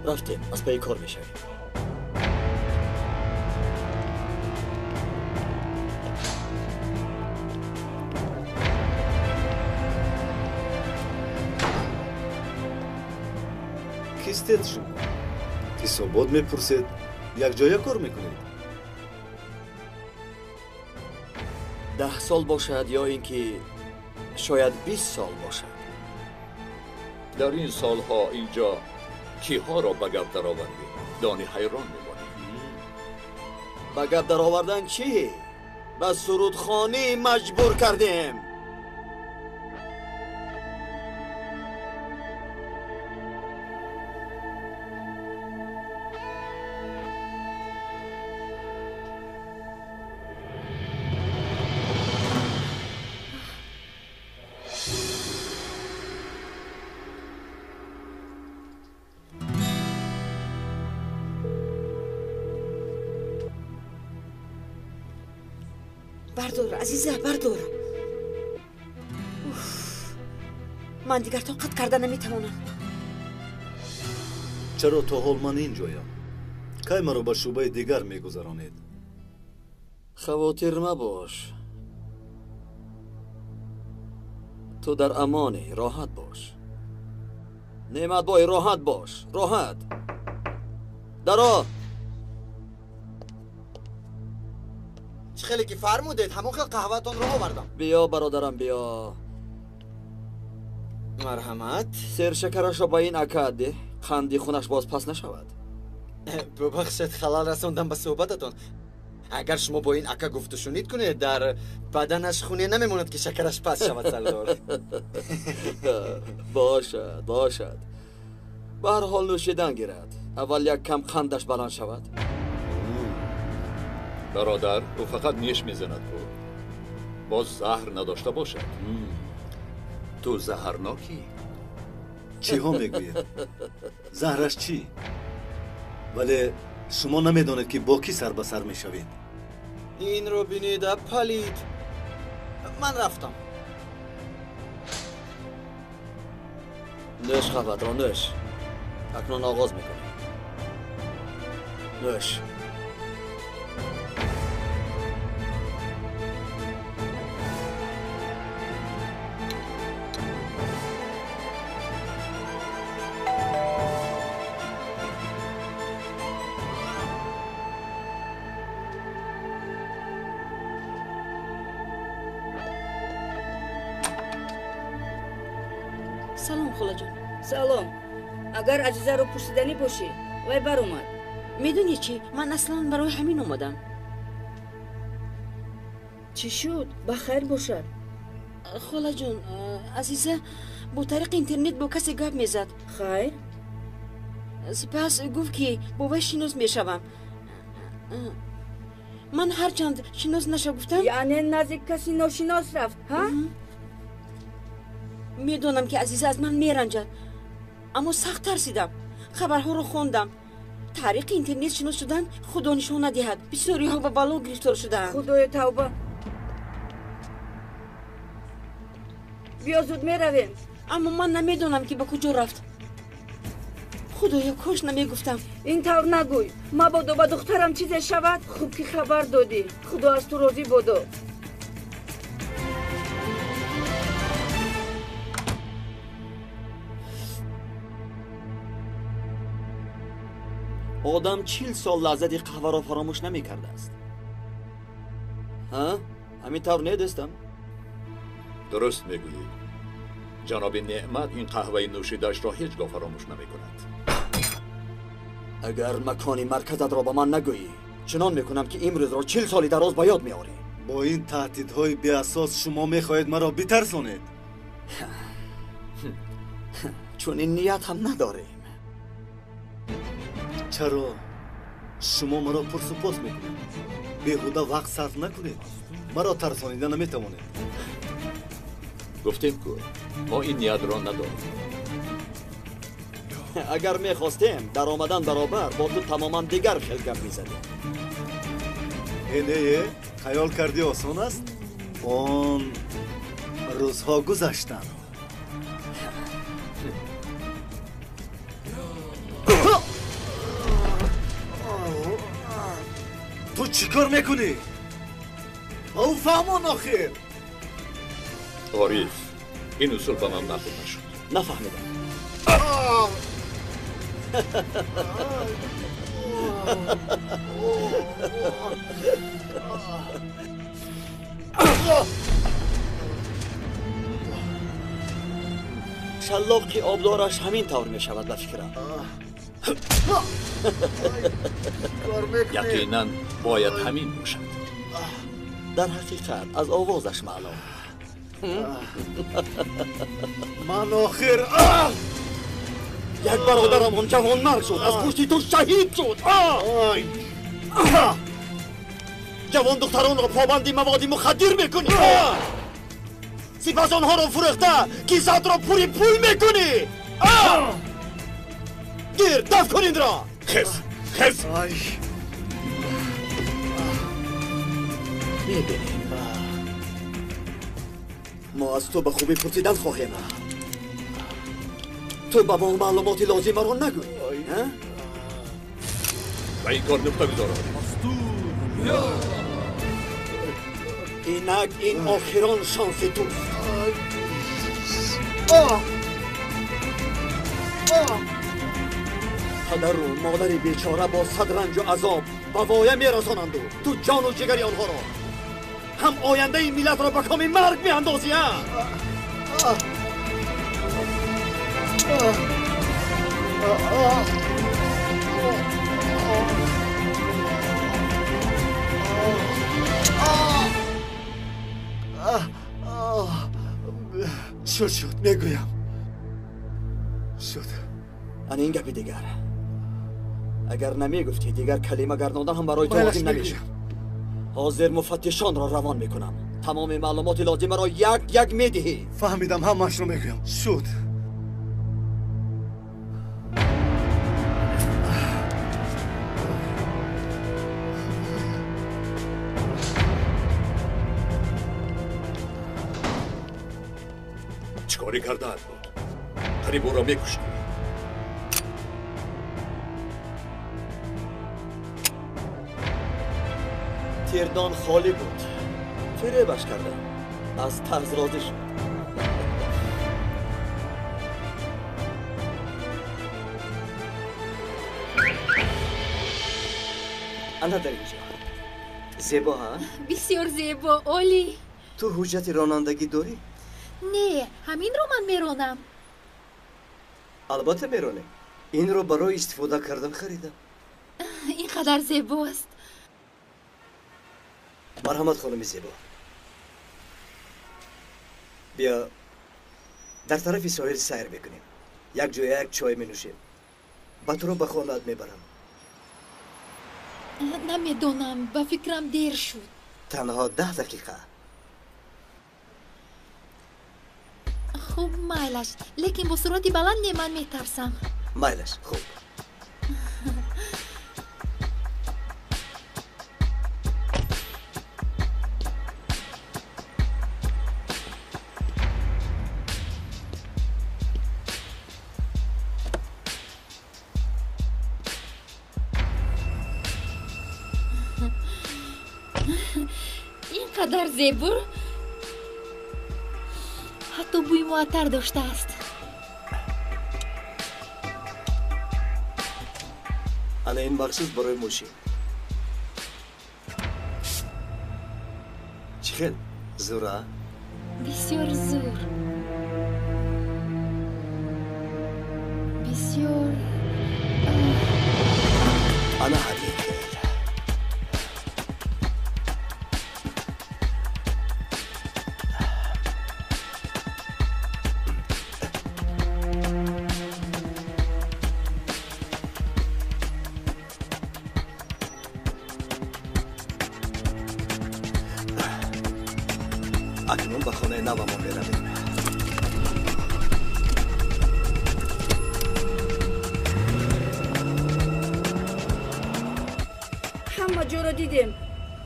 S1: Рафтем, аз пайи кор мешавем.
S10: Кистед шумо? Ҳисобот мепурсед, якҷоя кор мекунед?
S1: 10 сол бошад ё ин ки шояд 20 сол бошад.
S8: Дар ин солҳо инҷо киҳоро ба гап даровардӣ? Дони ҳайрон мемонӣ.
S1: Ба гап даровардан чӣ? Ба сурудхонӣ маҷбур кардем.
S4: Бардор, азиза, бардор. Ман дигар тоқат карда наметавонам.
S10: Чаро то ҳол ман инҷоям? Кай маро ба шӯъбаи дигар мегузаронед?
S1: Хавотир мабош. Ту дар амонӣ, роҳат бош. Неъматбой, роҳат бош, роҳат. Даро!
S15: Хеле ки фармудед, ҳамон хел қаҳватонро овардам.
S1: Биё, бародарам, биё.
S15: Марҳамат.
S1: Сершакарашро ба ин ака деҳ, қанди хунаш боз пас нашавад.
S15: Бубахшед, халал расондам ба суҳбататон. Агар шумо бо ин ака гуфтушунид кунед, дар баданаш хуне намемонад ки шакараш пас шавад, сардор.
S1: Бошад, бошад. Ба ҳар ҳол нӯшидан гирад. Аввал як кам қандаш баланд шавад.
S8: Бародар, ӯ фақат неш мезанад ку. Боз заҳр надошта бошад. Ту заҳрнокӣ?
S10: Чиҳо мегӯед? Заҳраш чӣ? Вале шумо намедонед ки бо кӣ сар ба сар мешавед.
S15: Инро бинед, палид. Ман рафтам.
S1: Нӯш қаҳватро, нӯш. Акнун оғоз мекунем. Нӯш.
S4: Салом, холаҷон.
S16: Салом. Агар Азизаро пурсиданӣ бошӣ, вай баромад.
S4: Медонӣ чӣ? Ман аслан барои ҳамин омадам.
S16: Чӣ шуд? Ба хайр бошад.
S4: Холаҷон, Азиза бо тариқи интернет бо касе гап мезад.
S16: Хайр?
S4: Сипас гуфт ки бо вай шинос мешавам. Ман ҳарчанд шинос наша гуфтам.
S16: Яъне назди каси ношинос рафт, ҳа?
S4: Медонам ки Азиза аз ман меранҷад, аммо сахт тарсидам. Хабарҳоро хондам. Тариқи интернет шинос шудан худо нишон надиҳад. Бисёриҳо ба бало гирифтор шудаанд.
S16: Худоё тавба. Биё, зуд меравем.
S4: Аммо ман намедонам ки ба куҷо рафт. Худоё, кош намегуфтам.
S16: Ин тавр нагӯй. Мабодо ба духтарам чизе шавад. Хуб ки хабар додӣ. Худо аз ту розӣ бодо.
S1: Одам 40 сол лаззати қаҳваро фаромӯш намекардааст. Ҳа? Ҳамин тавр не, дӯстам?
S8: Дуруст мегӯӣ. Ҷаноби Неъмат ин қаҳваи нӯшидаашро ҳеҷ гоҳ фаромӯш намекунад.
S1: Агар макони марказатро ба ман нагӯӣ, чунон мекунам ки имрӯзро 40 соли дароз ба ёд меорӣ.
S10: Бо ин таҳдидҳои беасос шумо мехоҳед маро битарсонед?
S1: Чунин ният ҳам надорем.
S10: Чаро шумо маро пурсупос мекунед? Беҳуда вақт сарф накунед. Маро тарсонида наметавонед.
S8: Гуфтем ку, мо ин ниятро надорем.
S1: Агар мехостем, дар омадан баробар бо ту тамоман дигар хел гап мезадем.
S10: Э, не, хаёл кардӣ осон аст? Он рӯзҳо гузаштанд. Ту чӣ кор мекунӣ? Ба ӯ фаҳмон охир.
S8: Ориф, ин усул ба ман маъқул нашуд.
S1: Нафаҳмидам. Шаллоқи обдораш ҳамин тавр мешавад ба фикрам.
S8: Яқинан бояд ҳамин бошад.
S1: Дар ҳақиқат аз овозаш маълум.
S10: Ман охир
S1: як бародарам он ҷавонмарг шуд, аз пушти ту шаҳид шуд. Ҷавон духтаронро побанди маводи мухаддир мекунӣ, сипас онҳоро фурӯхта кисаатро пури пул мекунӣ. Гир, даф кун инро.
S8: Хез, хез.
S1: Мебинем, мо аз ту ба хубӣ пурсидан хоҳем. Ту ба мо маълумоти лозимаро нагӯй.
S8: Ба ин кор нуқта гузор.
S1: Инак ин охирон шанси туст. Падару модари бечора бо сад ранҷу азоб ба воя мерасонанду ту ҷону ҷигари онҳоро, ҳам ояндаи миллатро ба коми марг меандозӣ.
S10: Шуд, шуд, мегӯям. Шуд.
S1: Ана ин гапи дигар. Агар намегуфтӣ, дигар калима гардондан ҳам барои ту лозим намешуд. Ҳозир муфаттишонро равон мекунам. Тамоми маълумоти лозимаро як як медиҳӣ.
S10: Фаҳмидам, ҳамаашро мегӯям. Шуд.
S8: Чӣ корӣ кардаат буд? Қариб ӯро мекуштӣ.
S1: Тирдон холӣ буд. Фиребаш кардам. Аз тарз розӣ шуд. Ана дар инҷо.
S6: Зебо, ҳа?
S7: Бисёр зебо, олӣ.
S6: Ту ҳуҷҷати ронандагӣ дорӣ?
S7: Не, ҳаминро ман меронам.
S6: Албатта меронем. Инро барои истифода кардан харидам.
S7: Ин қадар зебост.
S6: Марҳамат, хонуми зебо. Биё дар тарафи соҳил сайр мекунем. Як ҷоя як чой менӯшем. Ба туро ба хонаат мебарам.
S7: Намедонам, ба фикрам дер шуд.
S6: Танҳо 10 дақиқа.
S7: Хуб, майлаш, лекин бо суръати баланд не, ман метарсам.
S6: Майлаш, хуб.
S7: Ин қадар зебо, ҳатто бӯи муаттар доштааст.
S6: Ана ин махсус барои мошин. Чӣ хел? Зур, а?
S7: Бисёр зур. Бисёр.
S6: Ана ҳамин хел. Акнун ба хонаи навамон меравем.
S16: Ҳама ҷоро дидем,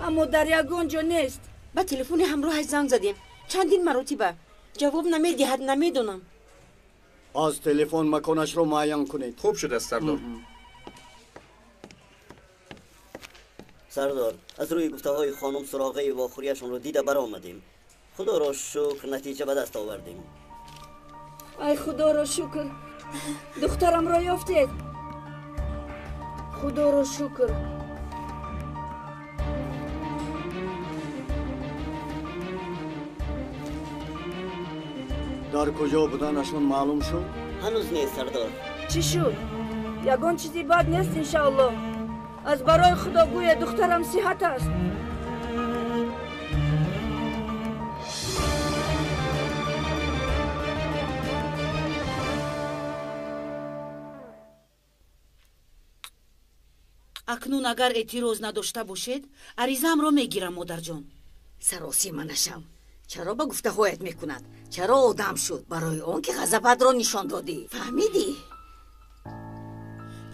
S16: аммо дар ягон ҷо нест.
S4: Ба телефони ҳамроҳаш занг задем чандин маротиба, ҷавоб намедиҳад. Намедонам.
S2: Аз телефон маконашро муайян кунед.
S17: Хуб шудааст, сардор.
S6: Сардор, аз рӯи гуфтаҳои хонум суроғаи вохӯрияшонро дида баромадем. Худоро шукр, натиҷа ба даст овардем.
S16: Ай, худоро шукр, духтарамро ёфтед. Худоро шукр.
S2: Дар куҷо буданашон маълум шуд?
S6: Ҳанӯз нест, сардор.
S16: Чӣ шуд? Ягон чизи бад нест, иншааллоҳ. Аз барои худо гӯя, духтарам сиҳат аст.
S11: Акнун агар эътироз надошта бошед, аризаамро мегирам, модарҷон.
S4: Саросима нашав. Чаро ба гуфтаҳоят мекунад? Чаро одам шуд? Барои он ки ғазабатро нишон додӣ. Фаҳмидӣ?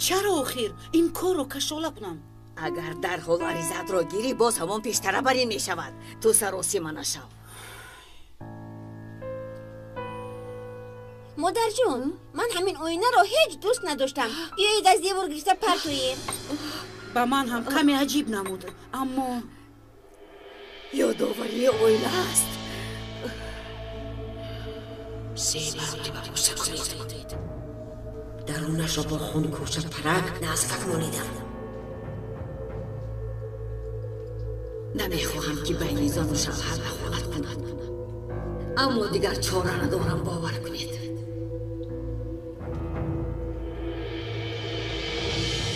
S11: Чаро охир ин корро кашола кунам?
S4: Агар дарҳол аризаатро гирӣ, боз ҳамон пештара бар ин мешавад. Ту саросима нашав.
S12: Модарҷон, ман ҳамин оинаро ҳеҷ дӯст надоштам. Биёед аз девор гирифта партоем.
S11: Ба ман ҳам каме аҷиб намуд, аммо
S4: ёдоварии оила аст.
S17: Се маротиба бӯса кунед. Дарунашро бо хун кӯча парак наскак монидам.
S4: Намехоҳам ки байни зану шавҳар дахолат кунад, аммо дигар чора надорам, бовар кунед.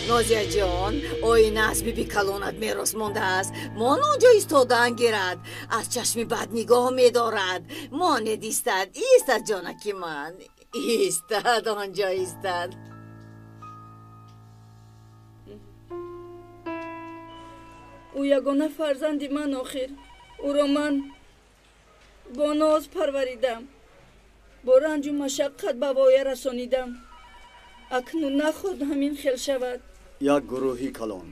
S4: Нозияҷон, оина аз биби калонат мерос мондааст. Мон он ҷо истодан гирад, аз чашми бад нигоҳ медорад. Монед истад, истад, ҷонаки ман, истад, он ҷо истад.
S16: Ӯ ягона фарзанди ман охир. Ӯро ман бо ноз парваридам, бо ранҷу машаққат ба воя расонидам. Акнун наход ҳамин хел шавад.
S2: Як гурӯҳи калон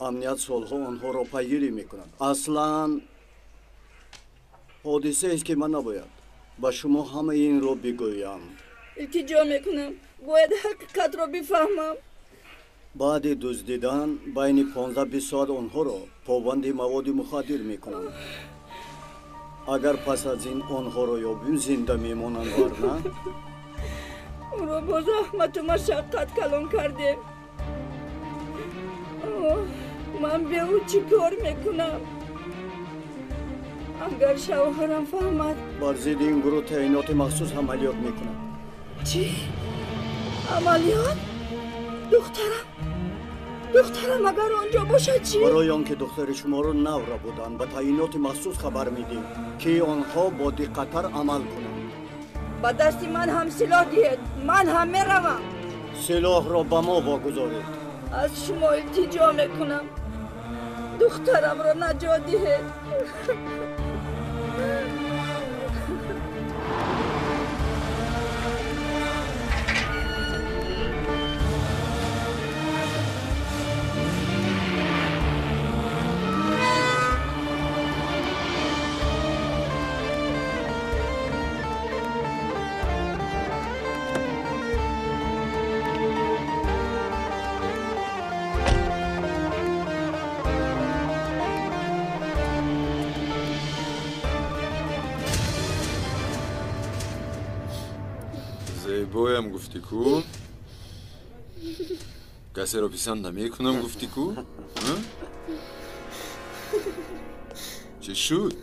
S2: амният солҳо онҳоро пайгирӣ мекунад. Аслан ҳодисаест, ки ман набояд ба шумо ҳамаи инро бигӯям.
S16: Илтиҷо мекунам, бояд ҳақиқатро бифаҳмам.
S2: Баъди дуздидан байни 15-20 соат онҳоро побанди маводи мухаддир мекунанд. Агар пас аз ин онҳоро ёбем, зинда мемонанд, варна
S16: ӯро бо заҳмату машаққат калон кардем. Ман бе ӯ чӣ кор мекунам? Агар шавҳарам фаҳмад,
S2: бар зидди ин гурӯҳ таъиноти махсус амалиёт мекунад.
S16: Чӣ амалиёт? Духтарам, духтарам агар он ҷо бошад чӣ?
S2: Барои он ки духтари шуморо навра буданд, ба таъиноти махсус хабар медиҳем, ки онҳо бо диққаттар амал кунанд.
S16: Ба дасти ман ҳам силоҳ диҳед, ман ҳам меравам.
S2: Силоҳро ба мо вогузоред.
S16: Аз шумо илтиҷо мекунам, духтарамро наҷот диҳед.
S18: Зебоям гуфтӣ ку? Касеро писанд намекунам гуфтӣ ку? Чӣ шуд?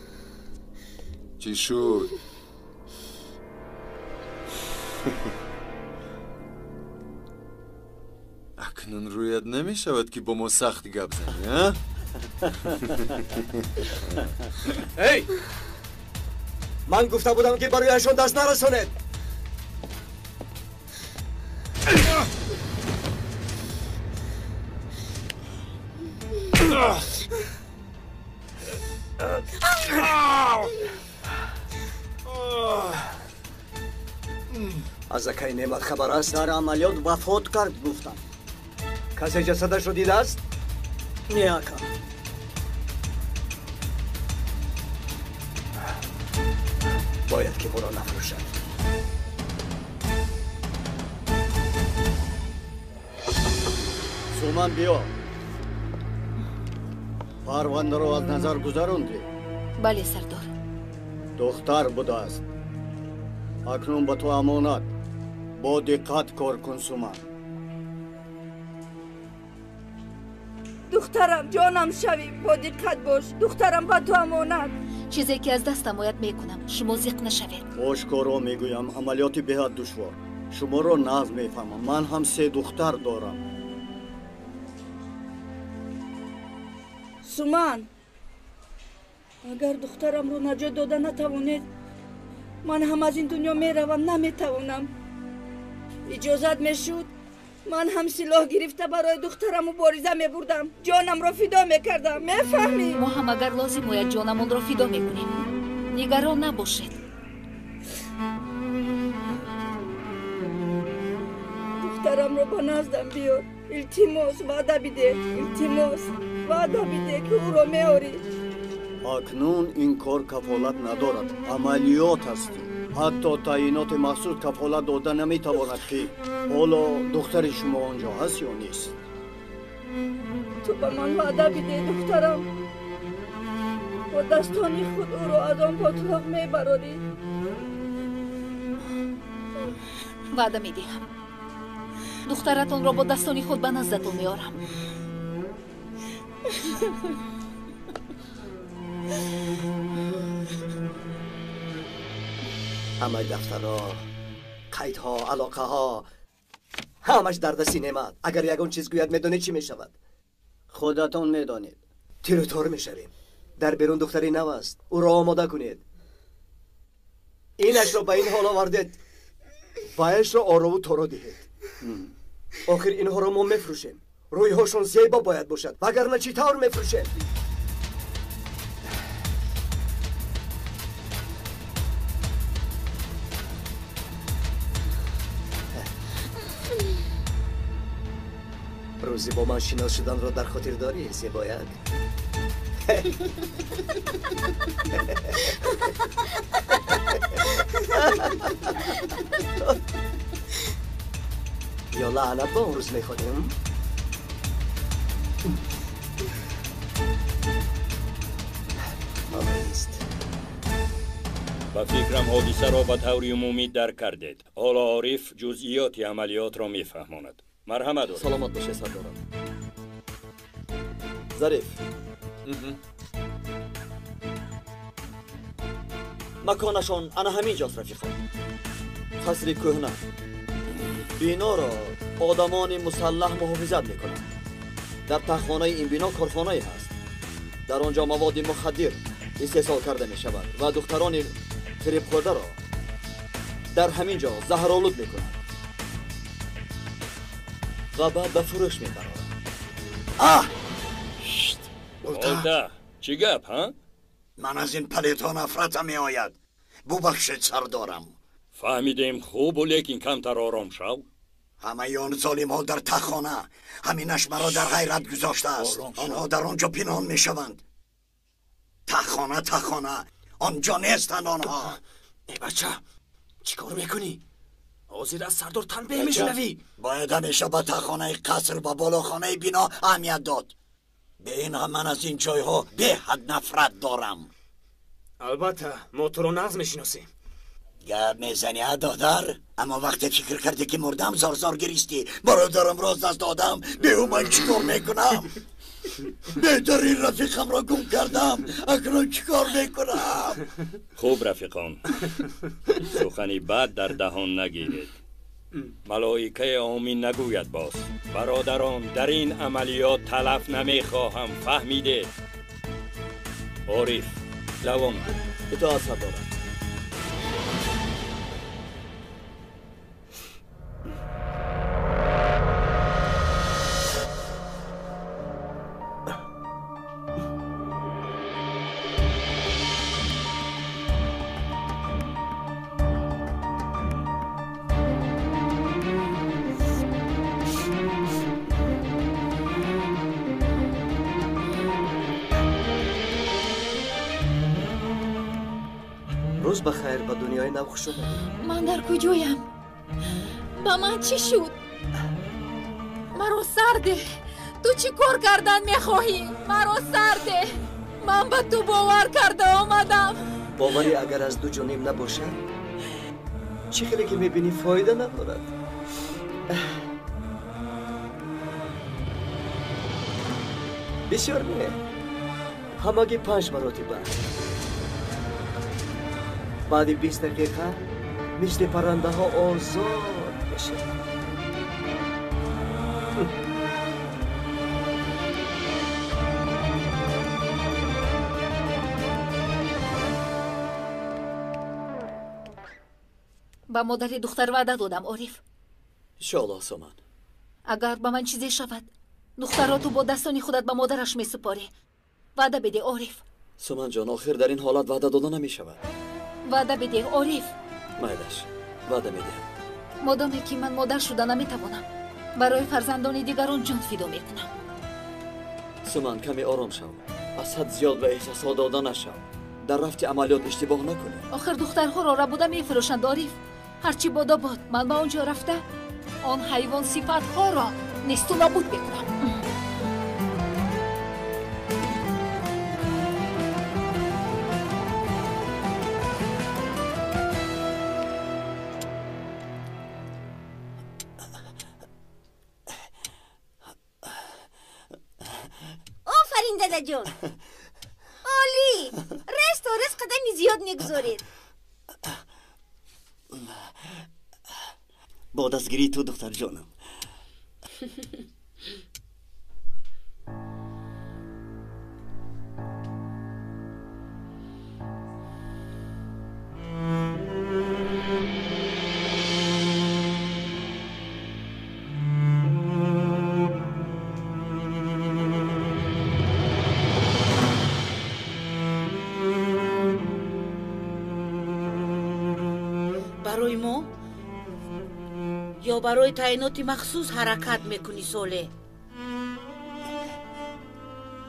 S18: Чӣ шуд? Акнун рӯят намешавад, ки бо мо сахт гап занӣ, а?
S15: Эй! Ман гуфта будам, ки барояшон даст нарасонед. Аз акаи Неъмат хабар аст?
S2: Дар амалиёт вафот кард, гуфтам.
S15: Касе ҷасадашро дидааст?
S2: Не, ака.
S15: Бояд ки ӯро нафурӯшад.
S2: Суман, биё. Парвандаро аз назар гузарондӣ?
S7: Бале, сардор.
S2: Духтар будааст. Акнун ба ту амонат. Бо диққат кор кун, Суман.
S16: Духтарам, ҷонам шавӣ, бо диққат бош. Духтарам ба ту амонат.
S7: Чизе ки аз дастам ояд мекунам. Шумо зиқ нашавед.
S2: Ошкоро мегӯям, амалиёти беҳад душвор. Шуморо нағз мефаҳмам. Ман ҳам се духтар дорам.
S16: Суман, агар духтарамро наҷот дода натавонед, ман ҳам аз ин дунё меравам, наметавонам. Иҷозат мешуд, ман ҳам силоҳ гирифта барои духтарам мубориза мебурдам, ҷонамро фидо мекардам. Мефаҳмӣ?
S7: Мо ҳам агар лозим ояд ҷонамонро фидо мекунем. Нигарон набошед.
S16: Духтарамро ба наздам биёр. Илтимос, ваъда бидеҳ. Илтимос, ваъда бидеҳ, ки ӯро меорӣ.
S2: Акнун ин кор кафолат надорад. Амалиёт аст. Ҳатто таъиноти махсус кафолат дода наметавонад, ки ҳоло духтари шумо он ҷо ҳаст ё нест.
S16: Ту ба ман ваъда бидеҳ, духтарам. Бо дастони худ ӯро аз он ботлоқ мебарорӣ.
S7: Ваъда медиҳам. Духтаратонро бо дастони худ ба наздатон меорам.
S1: Ҳамаи дафтарҳо, қайдҳо, алоқаҳо ҳамаш дар дасти Неъмат. Агар ягон чиз гӯяд, медонед чӣ мешавад?
S2: Худатон медонед.
S1: Тирутор мешавем. Дар берун духтари нав аст. Ӯро омода кунед. Инашро ба ин ҳол овардед. Ваяшро орову торо диҳед. Охир инҳоро мо мефурӯшем. Рӯйҳошон зебо бояд бошад, вагарна чӣ тавр мефурӯшем? Рӯзи бо ман шинос шуданро дар хотир дорӣ, зебояк? Ё лаънат ба он рӯз мехонем? Нест.
S9: Ба фикрам ҳодисаро ба таври умумӣ дарк кардед. Ҳоло Ориф ҷузъиёти амалиётро мефаҳмонад. Марҳамат, Ориф.
S1: Саломат бошед, сардорам. Зариф, маконашон ана ҳамин ҷост, рафиқон. Қасри кӯҳна. Биноро одамони мусаллаҳ муҳофизат мекунанд. Дар таҳхонаи ин бино корхонае ҳаст. Дар он ҷо маводи мухаддир истеҳсол карда мешавад ва духтарони фиребхӯрдаро дар ҳамин ҷо заҳролуд мекунанд ва баъд ба фурӯш мебароранд.
S19: Аҳ!
S9: Олта, чӣ гап, ҳа?
S19: Ман аз ин палетҳо нафратам меояд. Бубахшед, сардорам.
S9: Фаҳмидем, хубу лекин камтар ором шав.
S19: Ҳамаи он золимҳо дар таххона. Ҳаминаш маро дар ҳайрат гузоштааст. Онҳо дар он ҷо пинҳон мешаванд. Таххона, таххона, он ҷо нестанд онҳо.
S14: Э бача, чӣ кор мекунӣ? Ҳозир аз сардор танбеҳ мешунавӣ.
S19: Бояд ҳамеша ба таххонаи қаср ва болохонаи бино аҳамият дод. Бе ин ҳам ман аз ин ҷойҳо беҳад нафрат дорам.
S14: Албатта, мо туро нағз мешиносем.
S19: Гап мезанӣ, а додар? Аммо вақте фикр кардӣ ки мурдам, зорзор гиристӣ. Бародарамро аз даст додам. Бе ӯ ман чӣ кор мекунам? Беҳтарин рафиқамро гум кардам. Акнун чӣ кор мекунам?
S9: Хуб, рафиқон, сухани бад дар даҳон нагиред. Малоикаи омин нагӯяд боз. Бародарон, дар ин амалиёт талаф намехоҳам, фаҳмидед? Ориф, давом кун.
S1: Итоат, сардорам. Рӯз ба хайр, ба дунёи нав хуш омадед.
S7: Ман дар куҷоям? Ба ман чӣ шуд? Маро сар деҳ. Ту Ту чӣ кор кардан мехоҳӣ? Маро сар деҳ. Ман ба ту бовар карда омадам.
S1: Боварӣ агар аз ду ҷониб набошад, чӣ хеле ки мебинӣ фоида надорад. Бисёр не, ҳамагӣ 5 маротиба. Баъди 20 дақиқа мисли паррандаҳо озод мешавӣ.
S7: Ба модари духтар ваъда додам, Ориф.
S1: Иншоаллоҳ, Соман.
S7: Агар ба ман чизе шавад, духтарро ту бо дастони худат ба модараш месупорӣ. Ваъда бидеҳ, Ориф.
S1: Соманҷон, охир дар ин ҳолат ваъда дода намешавад.
S7: Ваъда бидеҳ, Ориф.
S1: Майлаш, ваъда медиҳам.
S7: Модоме ки ман модар шуда наметавонам, барои фарзандони дигарон ҷон фидо мекунам.
S1: Суман, каме ором шав. Аз ҳад зиёд ба эҳсосҳо дода нашав. Дар рафти амалиёт иштибоҳ накунӣ.
S7: Охир духтарҳоро рабуда мефурӯшанд, Ориф. Ҳарчи бодо бод, ман ба он ҷо рафта он ҳайвон сифатҳоро несту нобуд мекунам.
S12: Офарин, дадаҷон. Олӣ! Рез то рез қадами зиёд мегузоред.
S6: Бо дастгирии ту, духтарҷонам.
S11: Барои мо ё барои таъиноти махсус ҳаракат мекунӣ, Соле?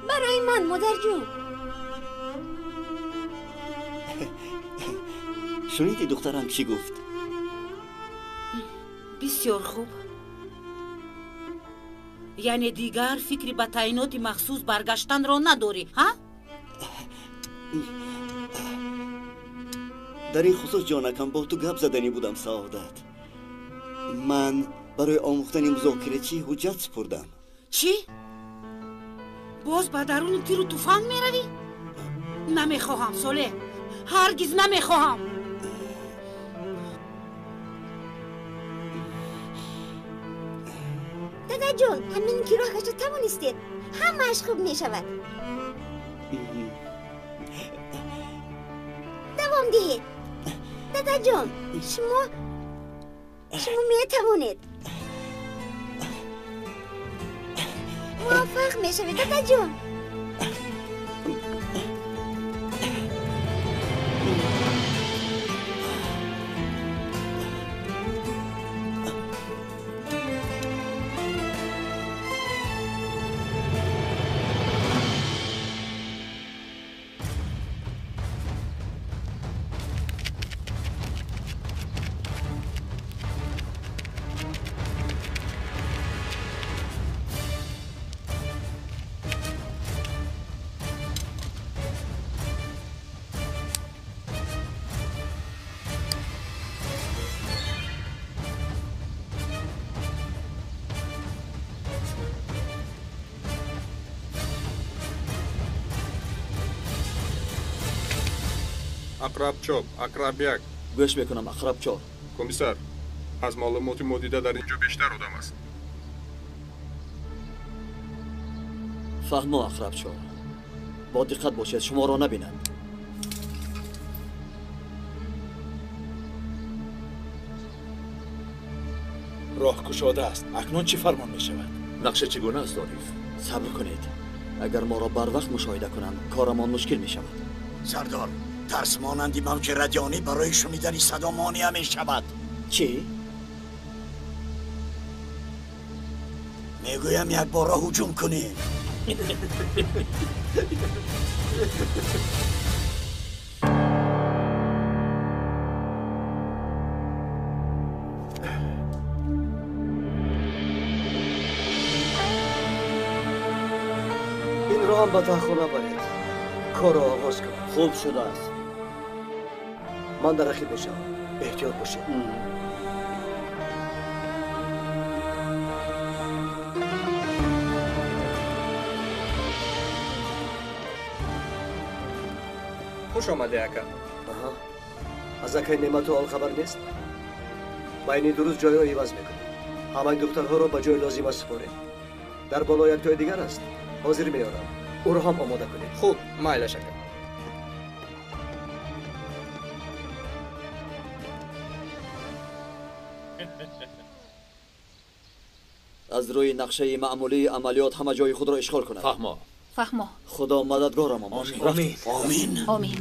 S12: Барои ман, модарҷон.
S6: Шунидӣ духтарам чӣ гуфт?
S11: Бисёр хуб. Яъне дигар фикри ба таъиноти махсус баргаштанро надорӣ, ҳа?
S6: Дар ин хусус, ҷонакам, бо ту гап заданӣ будам, Саодат. Ман барои омӯхтани музокирачӣ ҳуҷҷат супурдам.
S11: Чӣ? Боз ба даруни тиру туфанг меравӣ? Намехоҳам, Соле, ҳаргиз намехоҳам.
S12: Дадаҷон, ҳамин ки роҳашро тавонистед, ҳамааш хуб мешавад. Давом диҳед. Дадаҷон, шумо метавонед. Муваффақ мешавед, дадаҷон.
S20: Ақраб чоп, ақраб як.
S1: Гӯш мекунам, ақраб чор.
S20: Комиссар, аз маълумоти мо дида дар ин ҷо бештар одам аст.
S1: Фаҳмо, ақраб чор. Бо диққат бошед, шуморо набинанд.
S8: Роҳ кушода аст. Акнун чӣ фармон мешавад?
S21: Нақша чӣ гуна аст, Ориф?
S1: Сабр кунед. Агар моро барвақт мушоҳида кунанд, корамон мушкил мешавад.
S19: Сардор, тарс монанди мавҷи радионӣ барои шунидани садо монеа мешавад.
S1: Чӣ?
S19: Мегӯям якбора ҳуҷум кунем.
S2: ба таҳхона баред. Корро оғоз кун.
S1: Хуб шудааст.
S2: Ман дар рақиб мешавам. Эҳтиёт бошед.
S21: Хуш омадӣ, ака.
S2: Аҳа. Аз акай Неъмату ҳол хабар нест? Байни ду рӯз ҷойро иваз мекунем. Ҳамаи духтарҳоро ба ҷои лозима супоред. Дар боло як ҷои дигар аст. Ҳозир меорам. Ӯро ҳам омода кунед.
S21: Хуб, майлаш, ака.
S1: Аз рӯи нақшаи маъмулии амалиёт ҳама ҷои худро ишғол кунад.
S8: Фаҳмо.
S7: Фаҳмо.
S1: Худо мададгорамон бошад.
S14: Омин.
S19: Омин.
S7: Омин.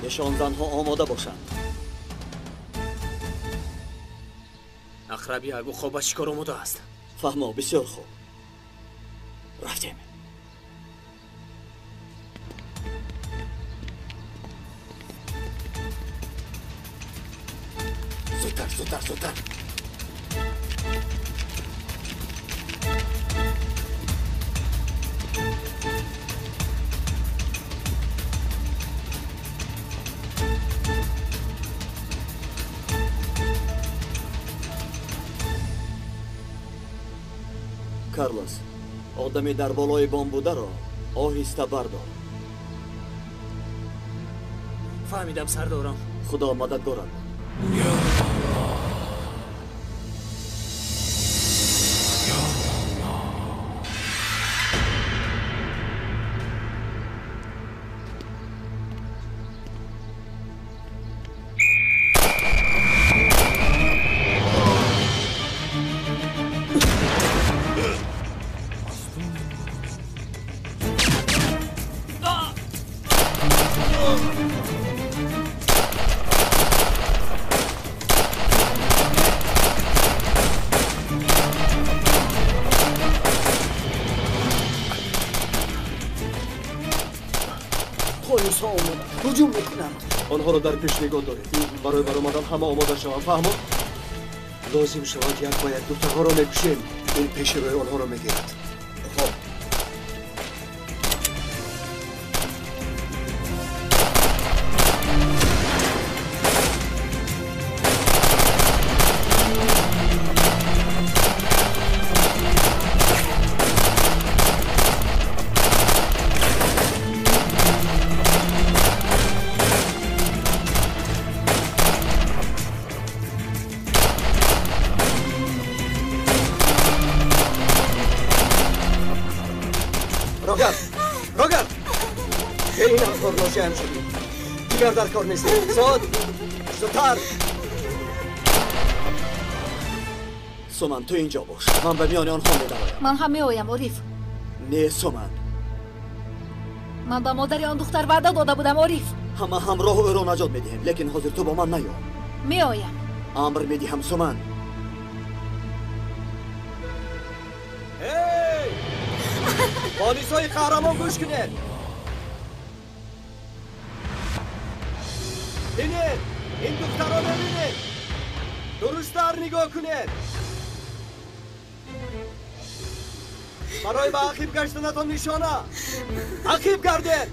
S1: Нишонзанҳо омода бошанд.
S14: Ақраби як уқоб ба шикор омода аст.
S1: Фаҳмо, бисёр хуб. Рафтем. Зудтар, зудтар, зудтар. Карлос, одами дар болои бом бударо оҳиста бардор.
S14: Фаҳмидам, сардорам.
S1: Худо мададгорам.
S2: Ҳуҷум мекунанд. Онҳоро дар пеш нигоҳ доред. Барои баромадан ҳама омода шаванд. Фаҳмо? Лозим шавад як ба як духтарҳоро мекушем. Ин пеши рӯи онҳоро мегирад.
S1: Хоб.
S2: Рогард, Рогард! Ин ҳам кор ношоям шудӣ. Дигар дар кор нестӣ. Зуд, зудтар!
S1: Суман, ту инҷо бош. Ман ба миёни онҳо медароям.
S7: Ман ҳам меоям, Ориф.
S1: Не, Суман.
S7: Ман ба модари он духтар ваъда дода будам, Ориф.
S1: Ҳама ҳамроҳ ӯро наҷот медиҳем, лекин ҳозир ту бо ман наё.
S7: Меоям.
S1: Амр медиҳам, Суман.
S2: Эй! Полисои қаҳрамон, гӯш кунед! Бинед, ин духтарро бибинед. Дурусттар нигоҳ кунед. Барои ба ақиб гаштанатон нишона. Ақиб гардед.